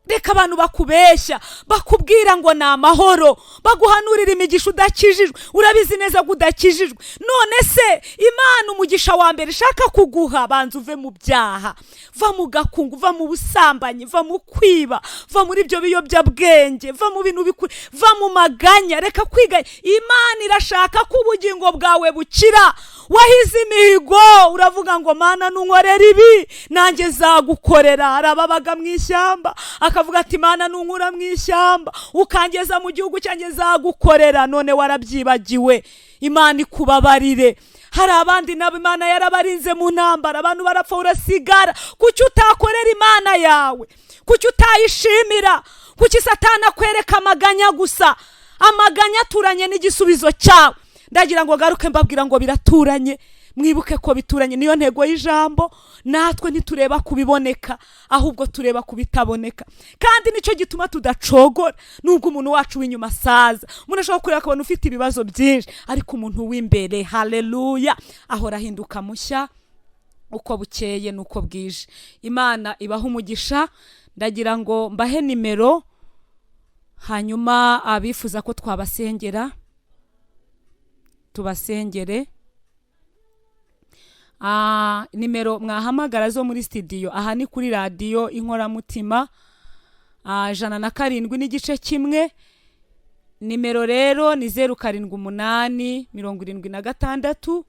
Reka abantu bakubeshya, bakubwira ngo ni amahoro, baguhanurira imigisha udakijijwe. Urabizi neza ko udakijijwe. None se Imana umugisha wa mbere ishaka kuguha, banza uve mu byaha, va mu gakungu, va mu busambanyi, va mu kwiba, va muri ibyo biyobyabwenge, va mu bintu bikuri, va mu maganya, reka kwiganya. Imana irashaka ko ubugingo bwawe bukira. Wahize imihigo, uravuga ngo Mana nunkorera ibi nanjye nzagukorera. Arababaga mu ishyamba Akavuga ati Imana nunkura mu ishyamba ukangeza mu gihugu cyanjye nzagukorera, none warabyibagiwe. Imana ikubabarire. Hari abandi nabo Imana yarabarinze mu ntambara, abantu barapfa urasigara. Kuki utakorera Imana yawe? Kuki utayishimira? Kuki Satani akwereka amaganya gusa? Amaganya aturanye n'igisubizo cyawe. Ndagira ngo garuke mbabwira ngo biraturanye, mwibuke ko bituranye. Niyo ntego y'ijambo. Natwe ntitureba kubiboneka, ahubwo tureba kubitaboneka. Kandi nicyo gituma tudacogora nubwo umuntu wacu w'inyuma asaza. Umuntu ashobora kureba akabona ufite ibibazo byinshi, ariko umuntu w'imbere, haleluya, ahora ahinduka mushya uko bukeye n'uko bwije. Imana ibaha umugisha. Ndagira ngo mbahe nimero, hanyuma abifuza ko twabasengera tubasengere. Nimero mwahamagara zo muri studio, aha ni kuri radiyo Inkoramutima, 107.1. Nimero rero ni 078 76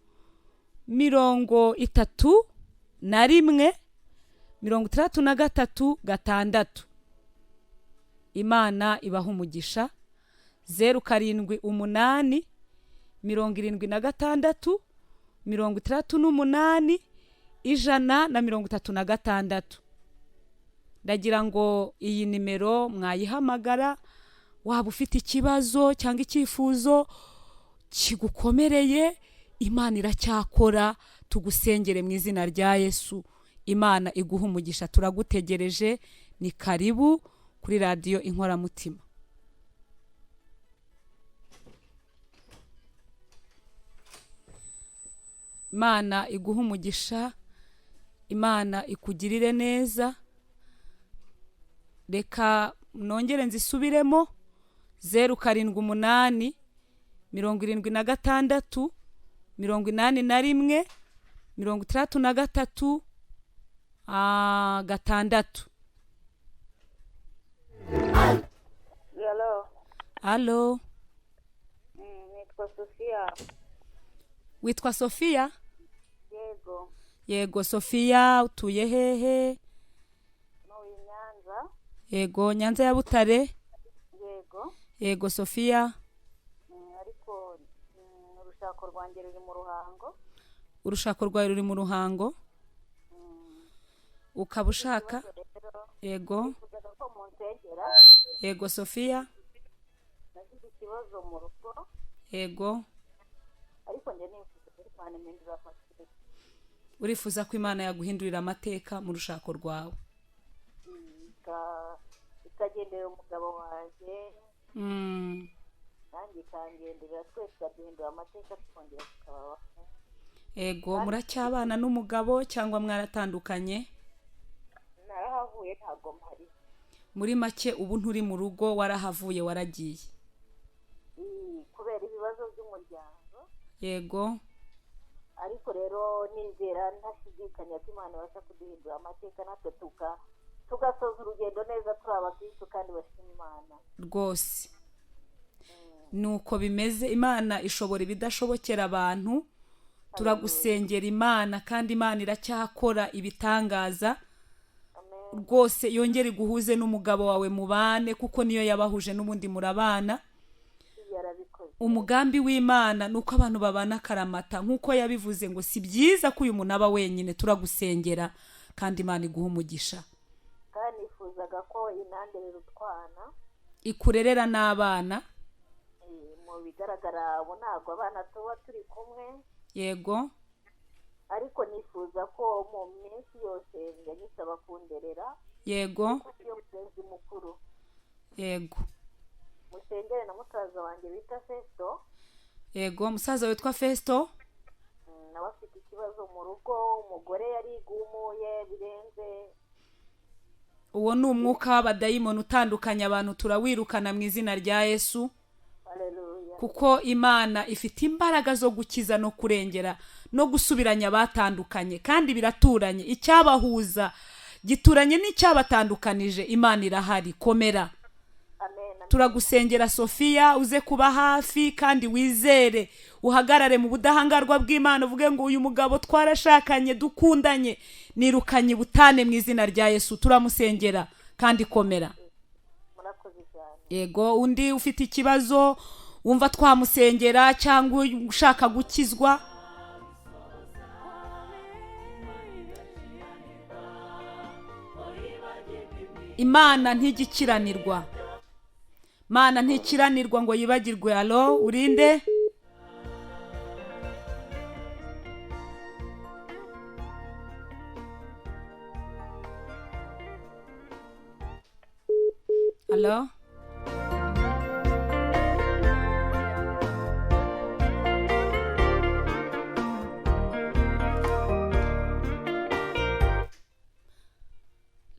31 63 6. Imana ibaha umugisha. 078 76 38 136. Ndagira ngo iyi nimero mwayihamagara, waba ufite ikibazo cyangwa icyifuzo kigukomereye, Imana iracyakora. Tugusengere mu izina rya Yesu. Imana iguha umugisha. Turagutegereje, ni karibu kuri radiyo Inkoramutima. Imana iguha umugisha, Imana ikugirire neza. Reka nongere nzisubiremo: 078 76 81 63 6.
Hello.
Alo.
Nitwa Sofia.
Witwa Sofia?
Yego.
Yego Sofia, utuye hehe?
Ntuye i Nyanza.
Yego, Nyanza ya Butare.
Yego.
Yego Sofia.
Ariko urushako rwanjye ruri mu Ruhango.
Urushako rwawe ruri mu Ruhango? Ukaba ushaka? Yego.
Nifuzaga ko munsengera.
Yego Sofia.
Nagize ikibazo mu rugo.
Yego.
Ariko njye nifuza ko Imana impindurira amateka.
Urifuza ko Imana yaguhindurira amateka mu rushako rwawe?
Ikagenderera umugabo wanjye. Nanjye ikangenderera, twese ikaduhindura amateka tukongera tukaba bamwe.
Yego, muracyabana n'umugabo cyangwa mwaratandukanye?
Narahavuye, ntabwo mpari.
Muri make ubu nturi mu rugo, warahavuye, waragiye.
Kubera ibibazo by'umuryango.
Yego.
Ariko rero nizera ntashidikanya ko Imana ibasha kuduhindura amateka, natwe tugasoza urugendo neza turi abakristo kandi bashima Imana.
Rwose nuko bimeze. Imana ishobora ibidashobokera abantu. Turagusengera Imana, kandi Imana iracyakora ibitangaza.
Amen.
Rwose yongere iguhuze n'umugabo wawe mubane, kuko niyo yabahuje n'ubundi murabana.
Yarabikoze.
Umugambi w'Imana ni uko abantu babana akaramata, nk'uko yabivuze ngo si byiza ko uyu muntu aba wenyine. Turagusengera kandi Imana iguha umugisha.
Kandi nifuzaga ko inanderera utwana,
ikurerera n'abana.
Mu bigaragara ubu ntabwo abana tuba turi kumwe.
Yego.
Ariko nifuza ko mu minsi yose njya nyisaba kunderera.
Yego.
Kuko iyo mugenzi mukuru.
Yego.
Musengere na musaza wanjye bita Festo.
Yego, musaza witwa Festo.
Nawe afite ikibazo mu rugo, umugore yarigumuye birenze.
Uwo ni umwuka w'abadayimoni utandukanya abantu, turawirukana mu izina rya Yesu.
Haleluya.
Kuko Imana ifite imbaraga zo gukiza no kurengera no gusubiranya abatandukanye, kandi biraturanye. Icyabahuza gituranye n'icyabatandukanije. Imana irahari, komera.
Amen.
Turagusengera Sofia, uze kuba hafi kandi wizere, uhagarare mu budahangarwa bw'Imana, uvuge ngo uyu mugabo twarashakanye dukundanye, nirukanye butane mu izina rya Yesu. Turamusengera kandi komera.
Murakoze cyane.
Yego, undi ufite ikibazo wumva twamusengera cyangwa ushaka gukizwa? Imana ntigikiranirwa, Imana ntikiranirwa ngo yibagirwe. Alo, urinde? Alo,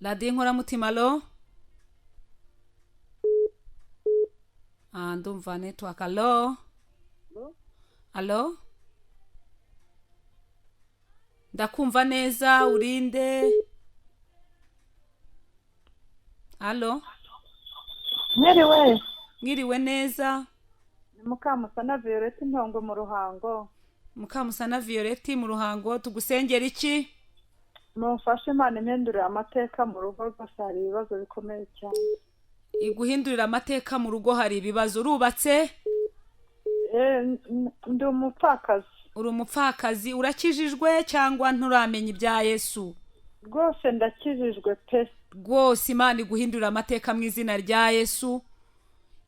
radiyo inkoramutima. Alo, ah, ndumva network. Alo, alo, ndakumva neza, urinde? Alo.
Mwiriwe.
Mwiriwe neza.
Ni Mukamusana Violette Intongo mu Ruhango.
Mukamusana Violette mu Ruhango, tugusengera iki?
Mumfashe Imana impindurire amateka mu rugo, rwose hari ibibazo bikomeye cyane.
Iguhindurira amateka mu rugo, hari ibibazo. Urubatse?
Ndi umupfakazi.
Uri umupfakazi. Urakijijwe cyangwa nturamenya ibya Yesu?
Rwose ndakijijwe pe.
Rwose Imana iguhindurira amateka mu izina rya Yesu,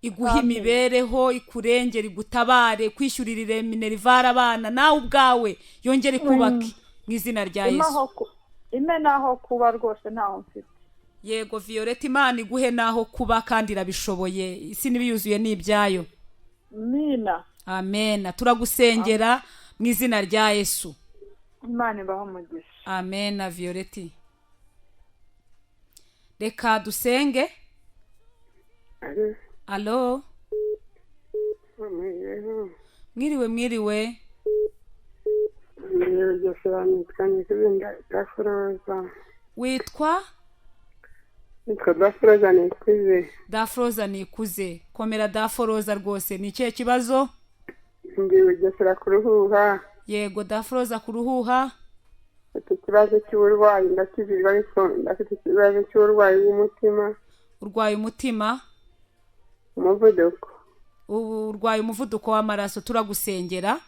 iguhe
Amen.
imibereho, ikurengere, igutabare, kwishyurira minerivare abana, nawe ubwawe yongere ikubake mu izina rya
Impe
Yesu.
Impe n'aho kuba, rwose ntaho mfite.
Yego Violette, Imana iguhe n'aho kuba kandi irabishoboye, isi n'ibiyuzuye ni ibyayo.
Mina.
Amena, turagusengera mu izina rya Yesu.
Imana ibahe umugisha.
Amena. Violette, reka dusenge. Alo. Mwiriwe, mwiriwe. Witwa?
Nitwa Dafroza Nikuze.
Dafroza Nikuze, komera Dafroza. Rwose ni ikihe kibazo?
Ndi Bugesera ku Ruhuha.
Yego Dafroza, ku Ruhuha.
Mfite ikibazo cy'uburwayi, ndakijijwe ariko ndafite ikibazo cy'uburwayi bw'umutima.
Urwaye umutima?
Umuvuduko.
Ubu urwaye umuvuduko w'amaraso, turagusengera.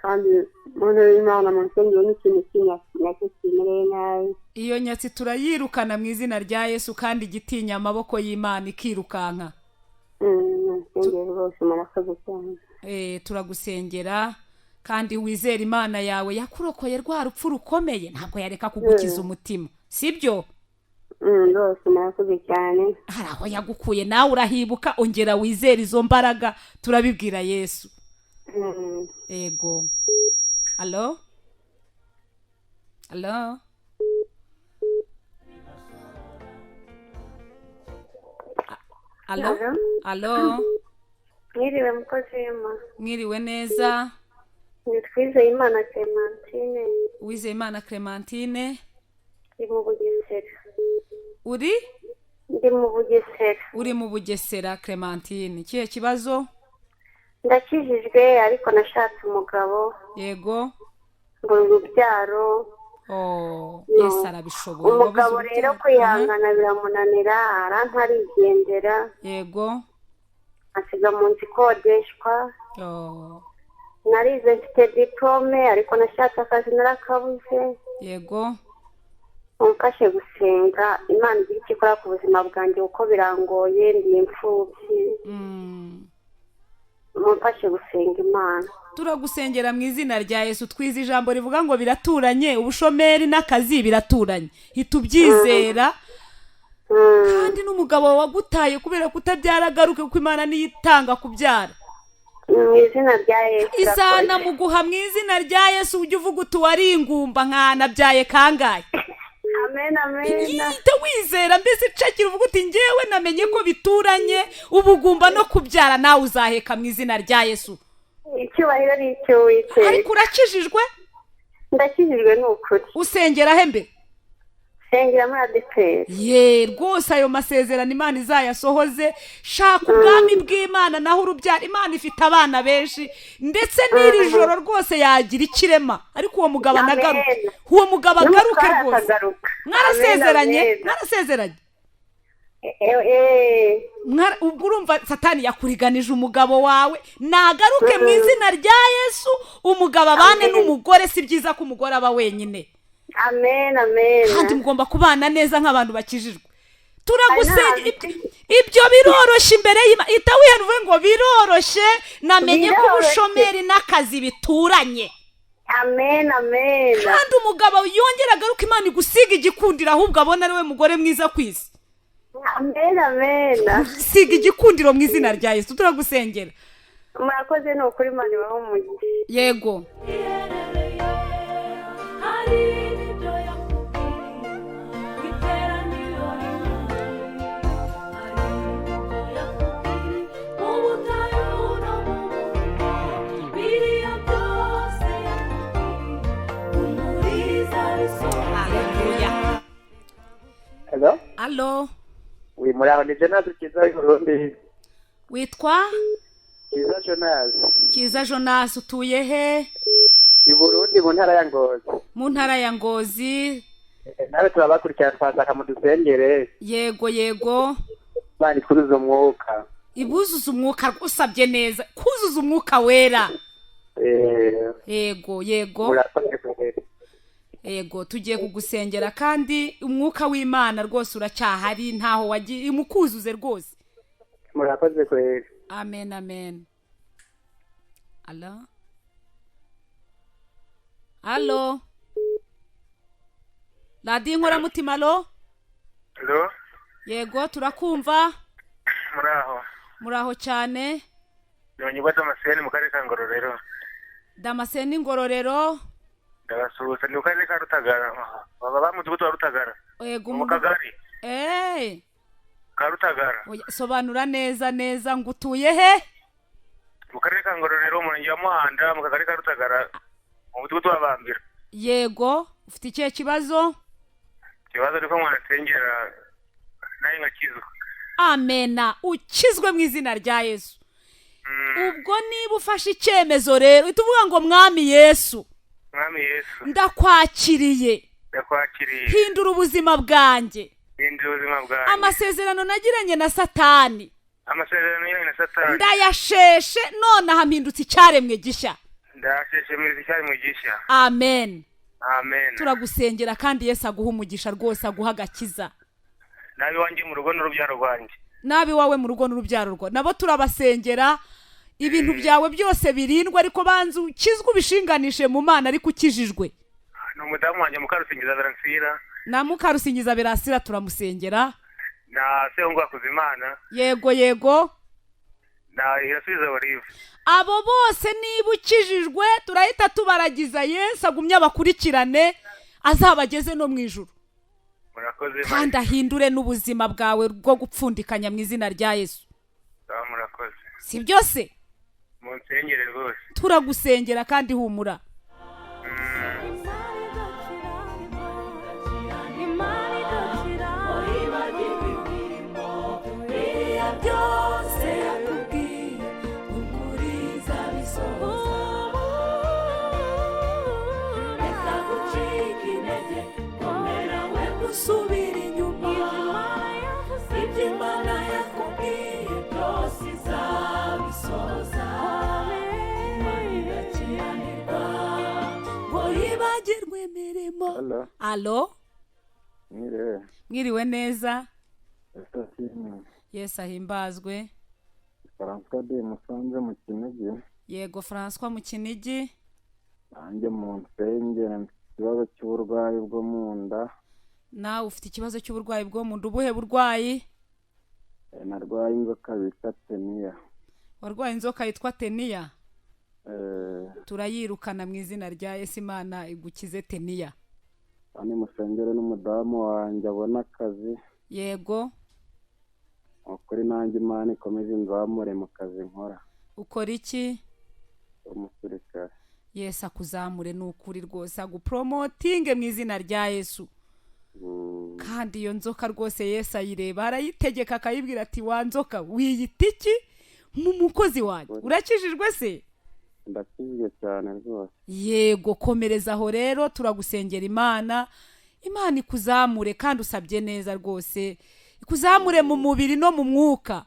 Kandi mu ntebe y'Imana mu nsengero n'ikintu cy'inyatsi nacyo kimereye nabi.
Iyo nyatsi turayirukana mu izina rya Yesu, kandi igitinya amaboko y'Imana ikirukanka.
Mu nsengero rwose murakoze cyane.
Turagusengera kandi wizere Imana yawe yakurokoye rwa rupfu rukomeye, ntabwo yareka kugukiza umutima, sibyo?
Rwose murakoze cyane.
Hari aho yagukuye nawe urahibuka, ongera wizere izo mbaraga, turabibwira Yesu. Yego. Alo, alo, alo, alo.
Mwiriwe mukozi w'Imana.
Mwiriwe neza.
Ni Twizeyimana Clementine.
Uwizeyimana Clementine.
Ndi mu Bugesera.
Uri?
Ndi mu Bugesera.
Uri mu Bugesera Clementine, ikihe kibazo?
Ndakijijwe ariko nashatse umugabo.
Yego.
Mbura urubyaro.
Oh,
No.
Yesu arabishoboye.
Umugabo
Wabuze
rero
urubyaro.
kwihangana biramunanira, arampa arigendera.
Yego.
Asiga mu nzu ikodeshwa.
Oh,
Narize mfite diplome ariko nashatse akazi narakabuze.
Yego.
Mumfashe gusenga Imana igire icyo ikora ku buzima bwanjye kuko birangoye, ndi imfubyi. Mumfashe gusenga Imana.
Turagusengera mu izina rya Yesu. Twize ijambo rivuga ngo biraturanye, ubushomeri n'akazi biraturanye, hita ubyizera. Kandi n'umugabo wagutaye kubera kutabyara agaruke, kuko Imana niyo itanga kubyara.
Mu izina rya Yesu.
Izanamuguha mu izina rya Yesu. Ujye uvuga uti wari ingumba nkanabyaye kangahe.
Amen, amen.
Yita wizera mbese, cakira uvuga uti ngewe namenye ko bituranye ubugumba no kubyara, nawe uzaheka mu izina rya Yesu.
Icyubahiro ni icy'Uwiteka.
Ariko urakijijwe?
Ndakijijwe ni ukuri.
Usengera he mbe?
Sengera muri ADEPR.
Ye, rwose ayo masezerano Imana izayasohoze. Shaka ubwami bw'Imana naho urubyaro, Imana ifite abana benshi, ndetse n'iri joro rwose yagira ikirema, ariko uwo mugabo
Amen.
anagaruke, uwo mugabo agaruke
N'umutware
rwose.
akagaruka.
Mwarasezeranye?
Amen, amen.
Mwarasezeranye? Ubwo urumva Satani yakuriganije umugabo wawe, nagaruke mu izina rya Yesu, umugabo abane n'umugore. Si byiza ko umugore aba wenyine.
Amen, amen.
Kandi mugomba kubana neza nk'abantu bakijijwe. Turagusengera. Ibyo biroroshye imbere y'Imana. Ita wihana uvuge ngo biroroshye, namenye ko
Biroroshye.
ubushomeri n'akazi bituranye.
Amen, amen.
Kandi umugabo yongera agaruka, Imana igusiga igikundiro, ahubwo abona ari we mugore mwiza ku isi.
Amen, amen.
Siga igikundiro mu izina rya Yesu, turagusengera.
Murakoze, ni ukuri, Imana ibahe umugisha.
Yego.
Hari n'ibyo yakubwiye iteraniro rimwe, hari n'ibyo yakubwiye mu butayu no mu buvumo, biriya byose yakubwiye umuriza bisohoye.
Haleluya.
Hello?
Alo.
Oui, muraho, ni Jonas Kiza w'i Burundi.
Witwa?
Kiza Jonas.
Kiza Jonas, utuye he?
I Burundi, mu ntara ya Ngozi.
Mu ntara ya Ngozi.
Nawe turabakurikirana, twashaka mudusengere.
Yego, yego.
Imana itwuzuze umwuka.
Ibuzuza umwuka, usabye neza, kuzuza umwuka wera. Yego, yego.
Murakoze kweri.
Yego, tugiye kugusengera, kandi umwuka w'Imana rwose uracyahari, ntaho wagiye, imukuzuze rwose.
Murakoze kweri.
Amen, amen. Alo, alo, Radiyo Inkoramutima, alo.
Hello?
Yego, turakumva.
Muraho.
Muraho cyane.
Nonyibwa Damascene mu karere ka Ngororero.
Damascene, Ngororero.
Ndabasuhuza, ni mu karere ka Rutagara. Baba ba mudugudu wa Rutagara.
Yego.
Mu kagari ka Rutagara.
Oya, sobanura neza neza ngo utuye he?
Mu karere ka Ngororero, umurenge wa Muhanda, mu kagari ka Rutagara, mu mudugudu wa Bambira.
Yego, ufite ikihe kibazo?
Ikibazo ni ko mwanasengera nawe nkakizwa.
Amena, ukizwe mu izina rya Yesu. Ubwo niba ufashe icyemezo rero, uhita uvuga ngo: "Mwami Yesu,
Mwami Yesu,
ndakwakiriye,
ndakwakiriye,
hindura ubuzima bwanjye.
Hindura ubuzima bwanjye.
Amasezerano nagiranye na Satani,
Amasezerano yanyu na Satani,
ndayasheshe, nonaha mpindutse icyaremwe gishya."
Ndasheshe icyaremwe gishya.
Amen.
Amen.
Turagusengera, kandi Yesu aguha umugisha rwose, aguha agakiza.
Nabi wanjye mu rugo n'urubyaro rwanjye.
Nabi wawe mu rugo n'urubyaro rwawe nabo turabasengera, ibintu byawe byose birindwe, ariko banza ukizwe, ubishinganishe mu Mana, ariko ukijijwe.
Ni umudamu wanjye Mukarusingiza Beransira.
Na Mukarusingiza Berasira turamusengera.
Na Sehungu Hakuzimana.
Yego, yego.
Na Irasubiza Olive.
Abo bose niba ukijijwe, turahita tubaragiza Yesu, agumye abakurikirane, azabageze no mu ijuru.
Murakoze.
Kandi ahindure n'ubuzima bwawe bwo gupfundikanya mu izina rya Yesu.
Sawa, murakoze.
Si byose?
Munsengere rwose.
Turagusengera, kandi humura.
Imana idakira, wibagirwe imirimo, biriya byose yakubwiye ukuri izabisohoza. Reka gucika intege, komera, we gusubira inyuma. Ibyo Imana yakubwiye byose izabisohoza. Imana idakiranirwa ngo yibagirwe imirimo.
Hello.
Alo.
Mwiriwe.
Mwiriwe neza.
Ese?
Yesu ahimbazwe.
François de Musanze mu Kinigi.
Yego, François mu Kinigi.
Nanjye mu nsengero, mfite ikibazo cy'uburwayi bwo mu nda.
Nawe ufite ikibazo cy'uburwayi bwo mu nda? Ubuhe burwayi?
Narwaye inzoka bita teniya.
Warwaye inzoka yitwa teniya? Turayirukana mu izina rya Yesu, Imana igukize teniya.
Kandi musengere n'umudamu wanjye abona akazi.
Yego.
Ukuri nanjye Imana ikomeze inzamure mu kazi nkora.
Ukora iki?
Umusirikare.
Yesu akuzamure, ni ukuri rwose, agupromotinge mu izina rya Yesu. Kandi iyo nzoka rwose Yesu ayireba, arayitegeka, akayibwira ati: "Wa nzoka, wiyita iki mu mukozi wanjye?" Urakijijwe se?
Ndakijijwe cyane rwose.
Yego, komereza aho rero, turagusengera, Imana ikuzamure, kandi usabye neza rwose, ikuzamure mu mubiri no mu mwuka.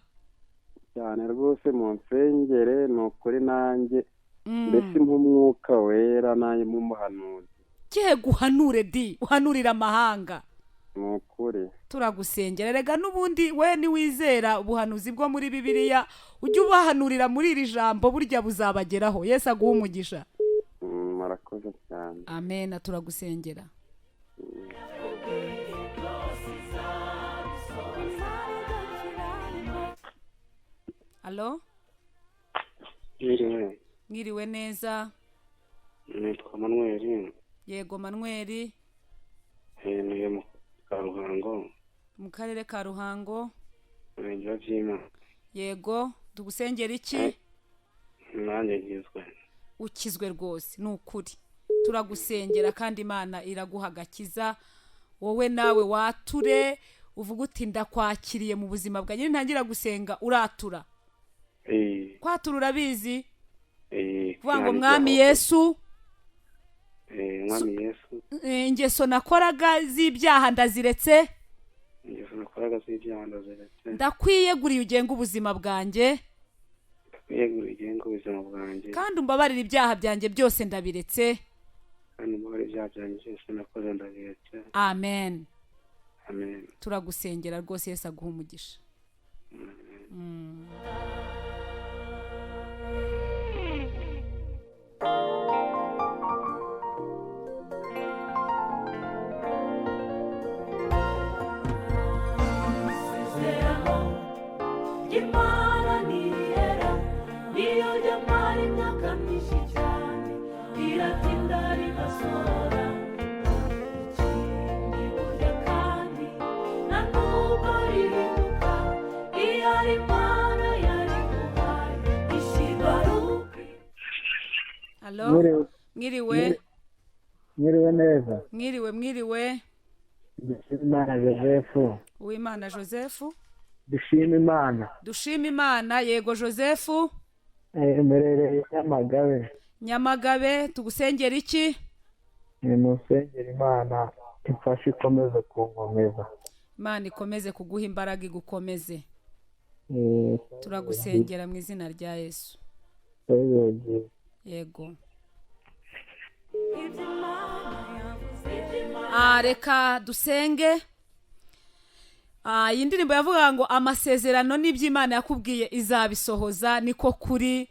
Cyane rwose mu nsengere, ni ukuri nanjye mbese nk'umwuka wera nanjye nk'umuhanuzi.
Kihe guhanure di, uhanurira amahanga.
Ni ukuri.
Turagusengera. Rega n'ubundi we niwizera ubuhanuzi bwo muri Bibiliya, ujye ubahanurira muri iri jambo, burya buzabageraho. Yesu aguhe umugisha.
Murakoze cyane.
Amen, turagusengera. Alo?
Mwiriwe.
Mwiriwe neza.
Nitwa Manuel.
Yego Manuel.
Ntuye mu Karuhango.
Mu karere ka Ruhango.
Umurenge wa Byimana.
Yego, tugusengera iki?
Nanjye nkizwe.
Ukizwe rwose, ni ukuri. Turagusengera kandi Imana iraguha agakiza. Wowe nawe wature uvuga uti ndakwakiriye mu buzima bwanjye, ntangira gusenga uratura. Kwatura urabizi? Kuvuga ngo Mwami Yesu,
Mwami Yesu,
ingeso nakoraga z'ibyaha ndaziretse,
ingeso nakoraga z'ibyaha ndaziretse,
ndakwiyeguriye ugenga ubuzima bwanjye,
ndakwiyeguriye ugenga ubuzima bwanjye,
kandi umbabarire ibyaha byanjye byose ndabiretse,
kandi umbabarire ibyaha byanjye byose nakoze ndabiretse.
Amen.
Amen.
Turagusengera rwose, Yesu aguhe umugisha.
Imana ntiyera, niyo ryamara imyaka myinshi cyane, iratinda rigasohora. Ikindi burya kandi na nubwo rihinduka, iyo ari Imana yariguhaye ishibaruka.
Alo? Mwiriwe.
Mwiriwe neza.
Mwiriwe, mwiriwe.
Dushima Joseph.
Uwimana Joseph.
Dushima Imana.
Dushima Imana. Yego Joseph.
Mberereye Nyamagabe.
Nyamagabe, tugusengera iki?
Ni musengera Imana imfashe ikomeze kunkomeza.
Imana ikomeze kuguha imbaraga igukomeze. Turagusengera mu izina rya Yesu. Yego. Reka dusenge. Iyi ndirimbo yavuga ngo amasezerano n'iby'Imana yakubwiye izabisohoza, niko kuri,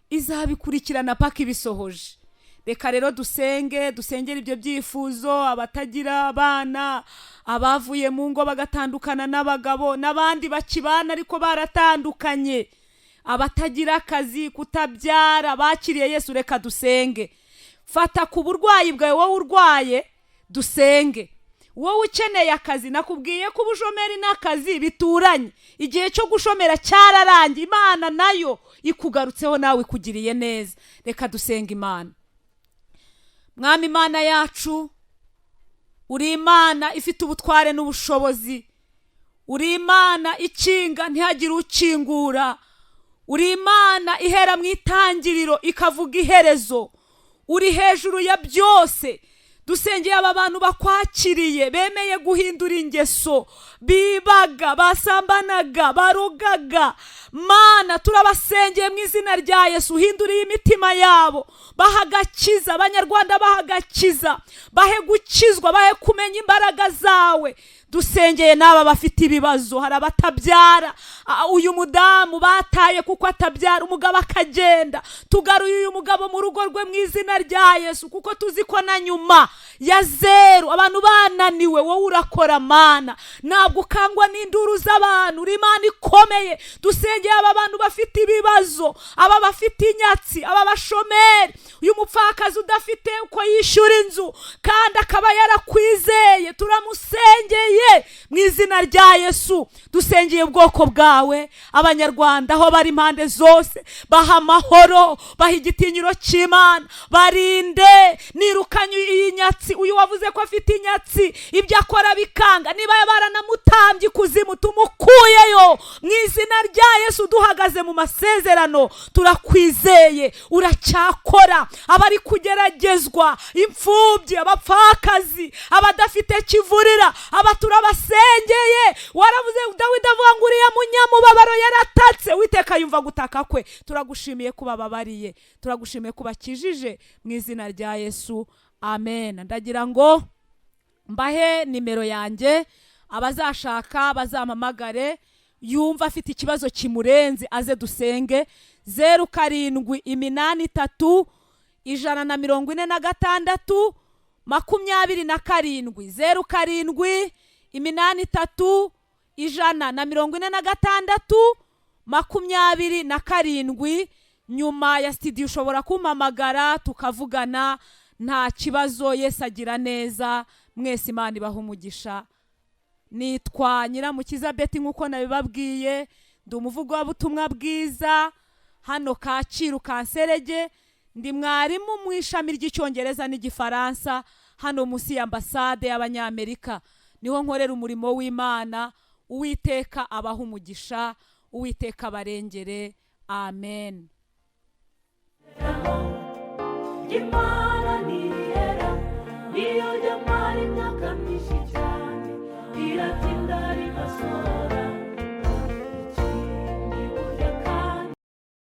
izabikurikirana paka ibisohoje. Reka rero dusenge, dusengere ibyo byifuzo, abatagira abana, abavuye mu ngo bagatandukana n'abagabo, n'abandi bakibana ariko baratandukanye, abatagira akazi, kutabyara, bakiriye Yesu. Reka dusenge. Fata ku burwayi bwawe wowe urwaye, dusenge. Wowe ukeneye akazi, nakubwiye ko ubushomeri n'akazi bituranye. Igihe cyo gushomera cyararangiye, Imana nayo ikugarutseho nawe ikugiriye neza. Reka dusenga Imana. Mwami Imana yacu, uri Imana ifite ubutware n'ubushobozi, uri Imana ikinga ntihagire ukingura, uri Imana ihera mu itangiriro ikavuga iherezo, uri hejuru ya byose. Dusengeye aba bantu bakwakiriye, bemeye guhindura ingeso, bibaga, basambanaga, barogaga. Mana, turabasengeye mu izina rya Yesu, hinduriye imitima yabo, baha agakiza, Abanyarwanda baha agakiza, bahe gukizwa, bahe kumenya imbaraga zawe. Dusengeye n'aba bafite ibibazo, hari abatabyara, uyu mudamu bataye kuko atabyara, umugabo akagenda. Tugaruye uyu mugabo mu rugo rwe mu izina rya Yesu, kuko tuzi ko na nyuma ya zeru abantu bananiwe, wowe urakora Mana, ntabwo ukangwa n'induru z'abantu, uri Imana ikomeye. Dusengeye aba bantu bafite ibibazo, aba bafite inyatsi, aba bashomeri, uyu mupfakazi udafite uko yishyura inzu kandi akaba yarakwizeye, turamusengeye mu izina rya Yesu. Dusengeye ubwoko bwawe, Abanyarwanda aho bari impande zose, baha amahoro, baha igitinyiro cy'Imana, barinde nirukanye iyi nyatsi. Uyu wavuze ko afite inyatsi, ibyo akora bikanga, niba baranamutambye ikuzimu, tumukuyeyo mu izina rya Yesu. Duhagaze mu masezerano, turakwizeye, uracyakora. Abari kugeragezwa, imfubyi, abapfakazi, abadafite kivurira, abaturage Turabasengeye. Waravuze, Dawidi avuga ngo uriya munyamubabaro yaratatse, Uwiteka yumva gutaka kwe. Turagushimiye ko bababariye, turagushimiye ko bakijije, mu izina rya Yesu, amen. Ndagira ngo mbahe nimero yanjye, abazashaka bazampamagare. Yumva afite ikibazo kimurenze aze dusenge. 0783 146 27, 0783 146 27. Nyuma ya studio ushobora kumpamagara tukavugana, nta kibazo. Yesu agira neza. Mwese Imana ibaha umugisha. Nitwa Nyiramukiza Beti, nk'uko nabibabwiye, ndi umuvugabutumwa bwiza hano Kacyiru Kanserege. Ndi mwarimu mu ishami ry'Icyongereza n'Igifaransa hano munsi y'ambasade y'Abanyamerika, niho nkorera umurimo w'Imana. Uwiteka abaha umugisha, Uwiteka abarengere, amen.
Imana ntiyera, niyo ryamara imyaka myinshi cyane, riratinda rigasohora.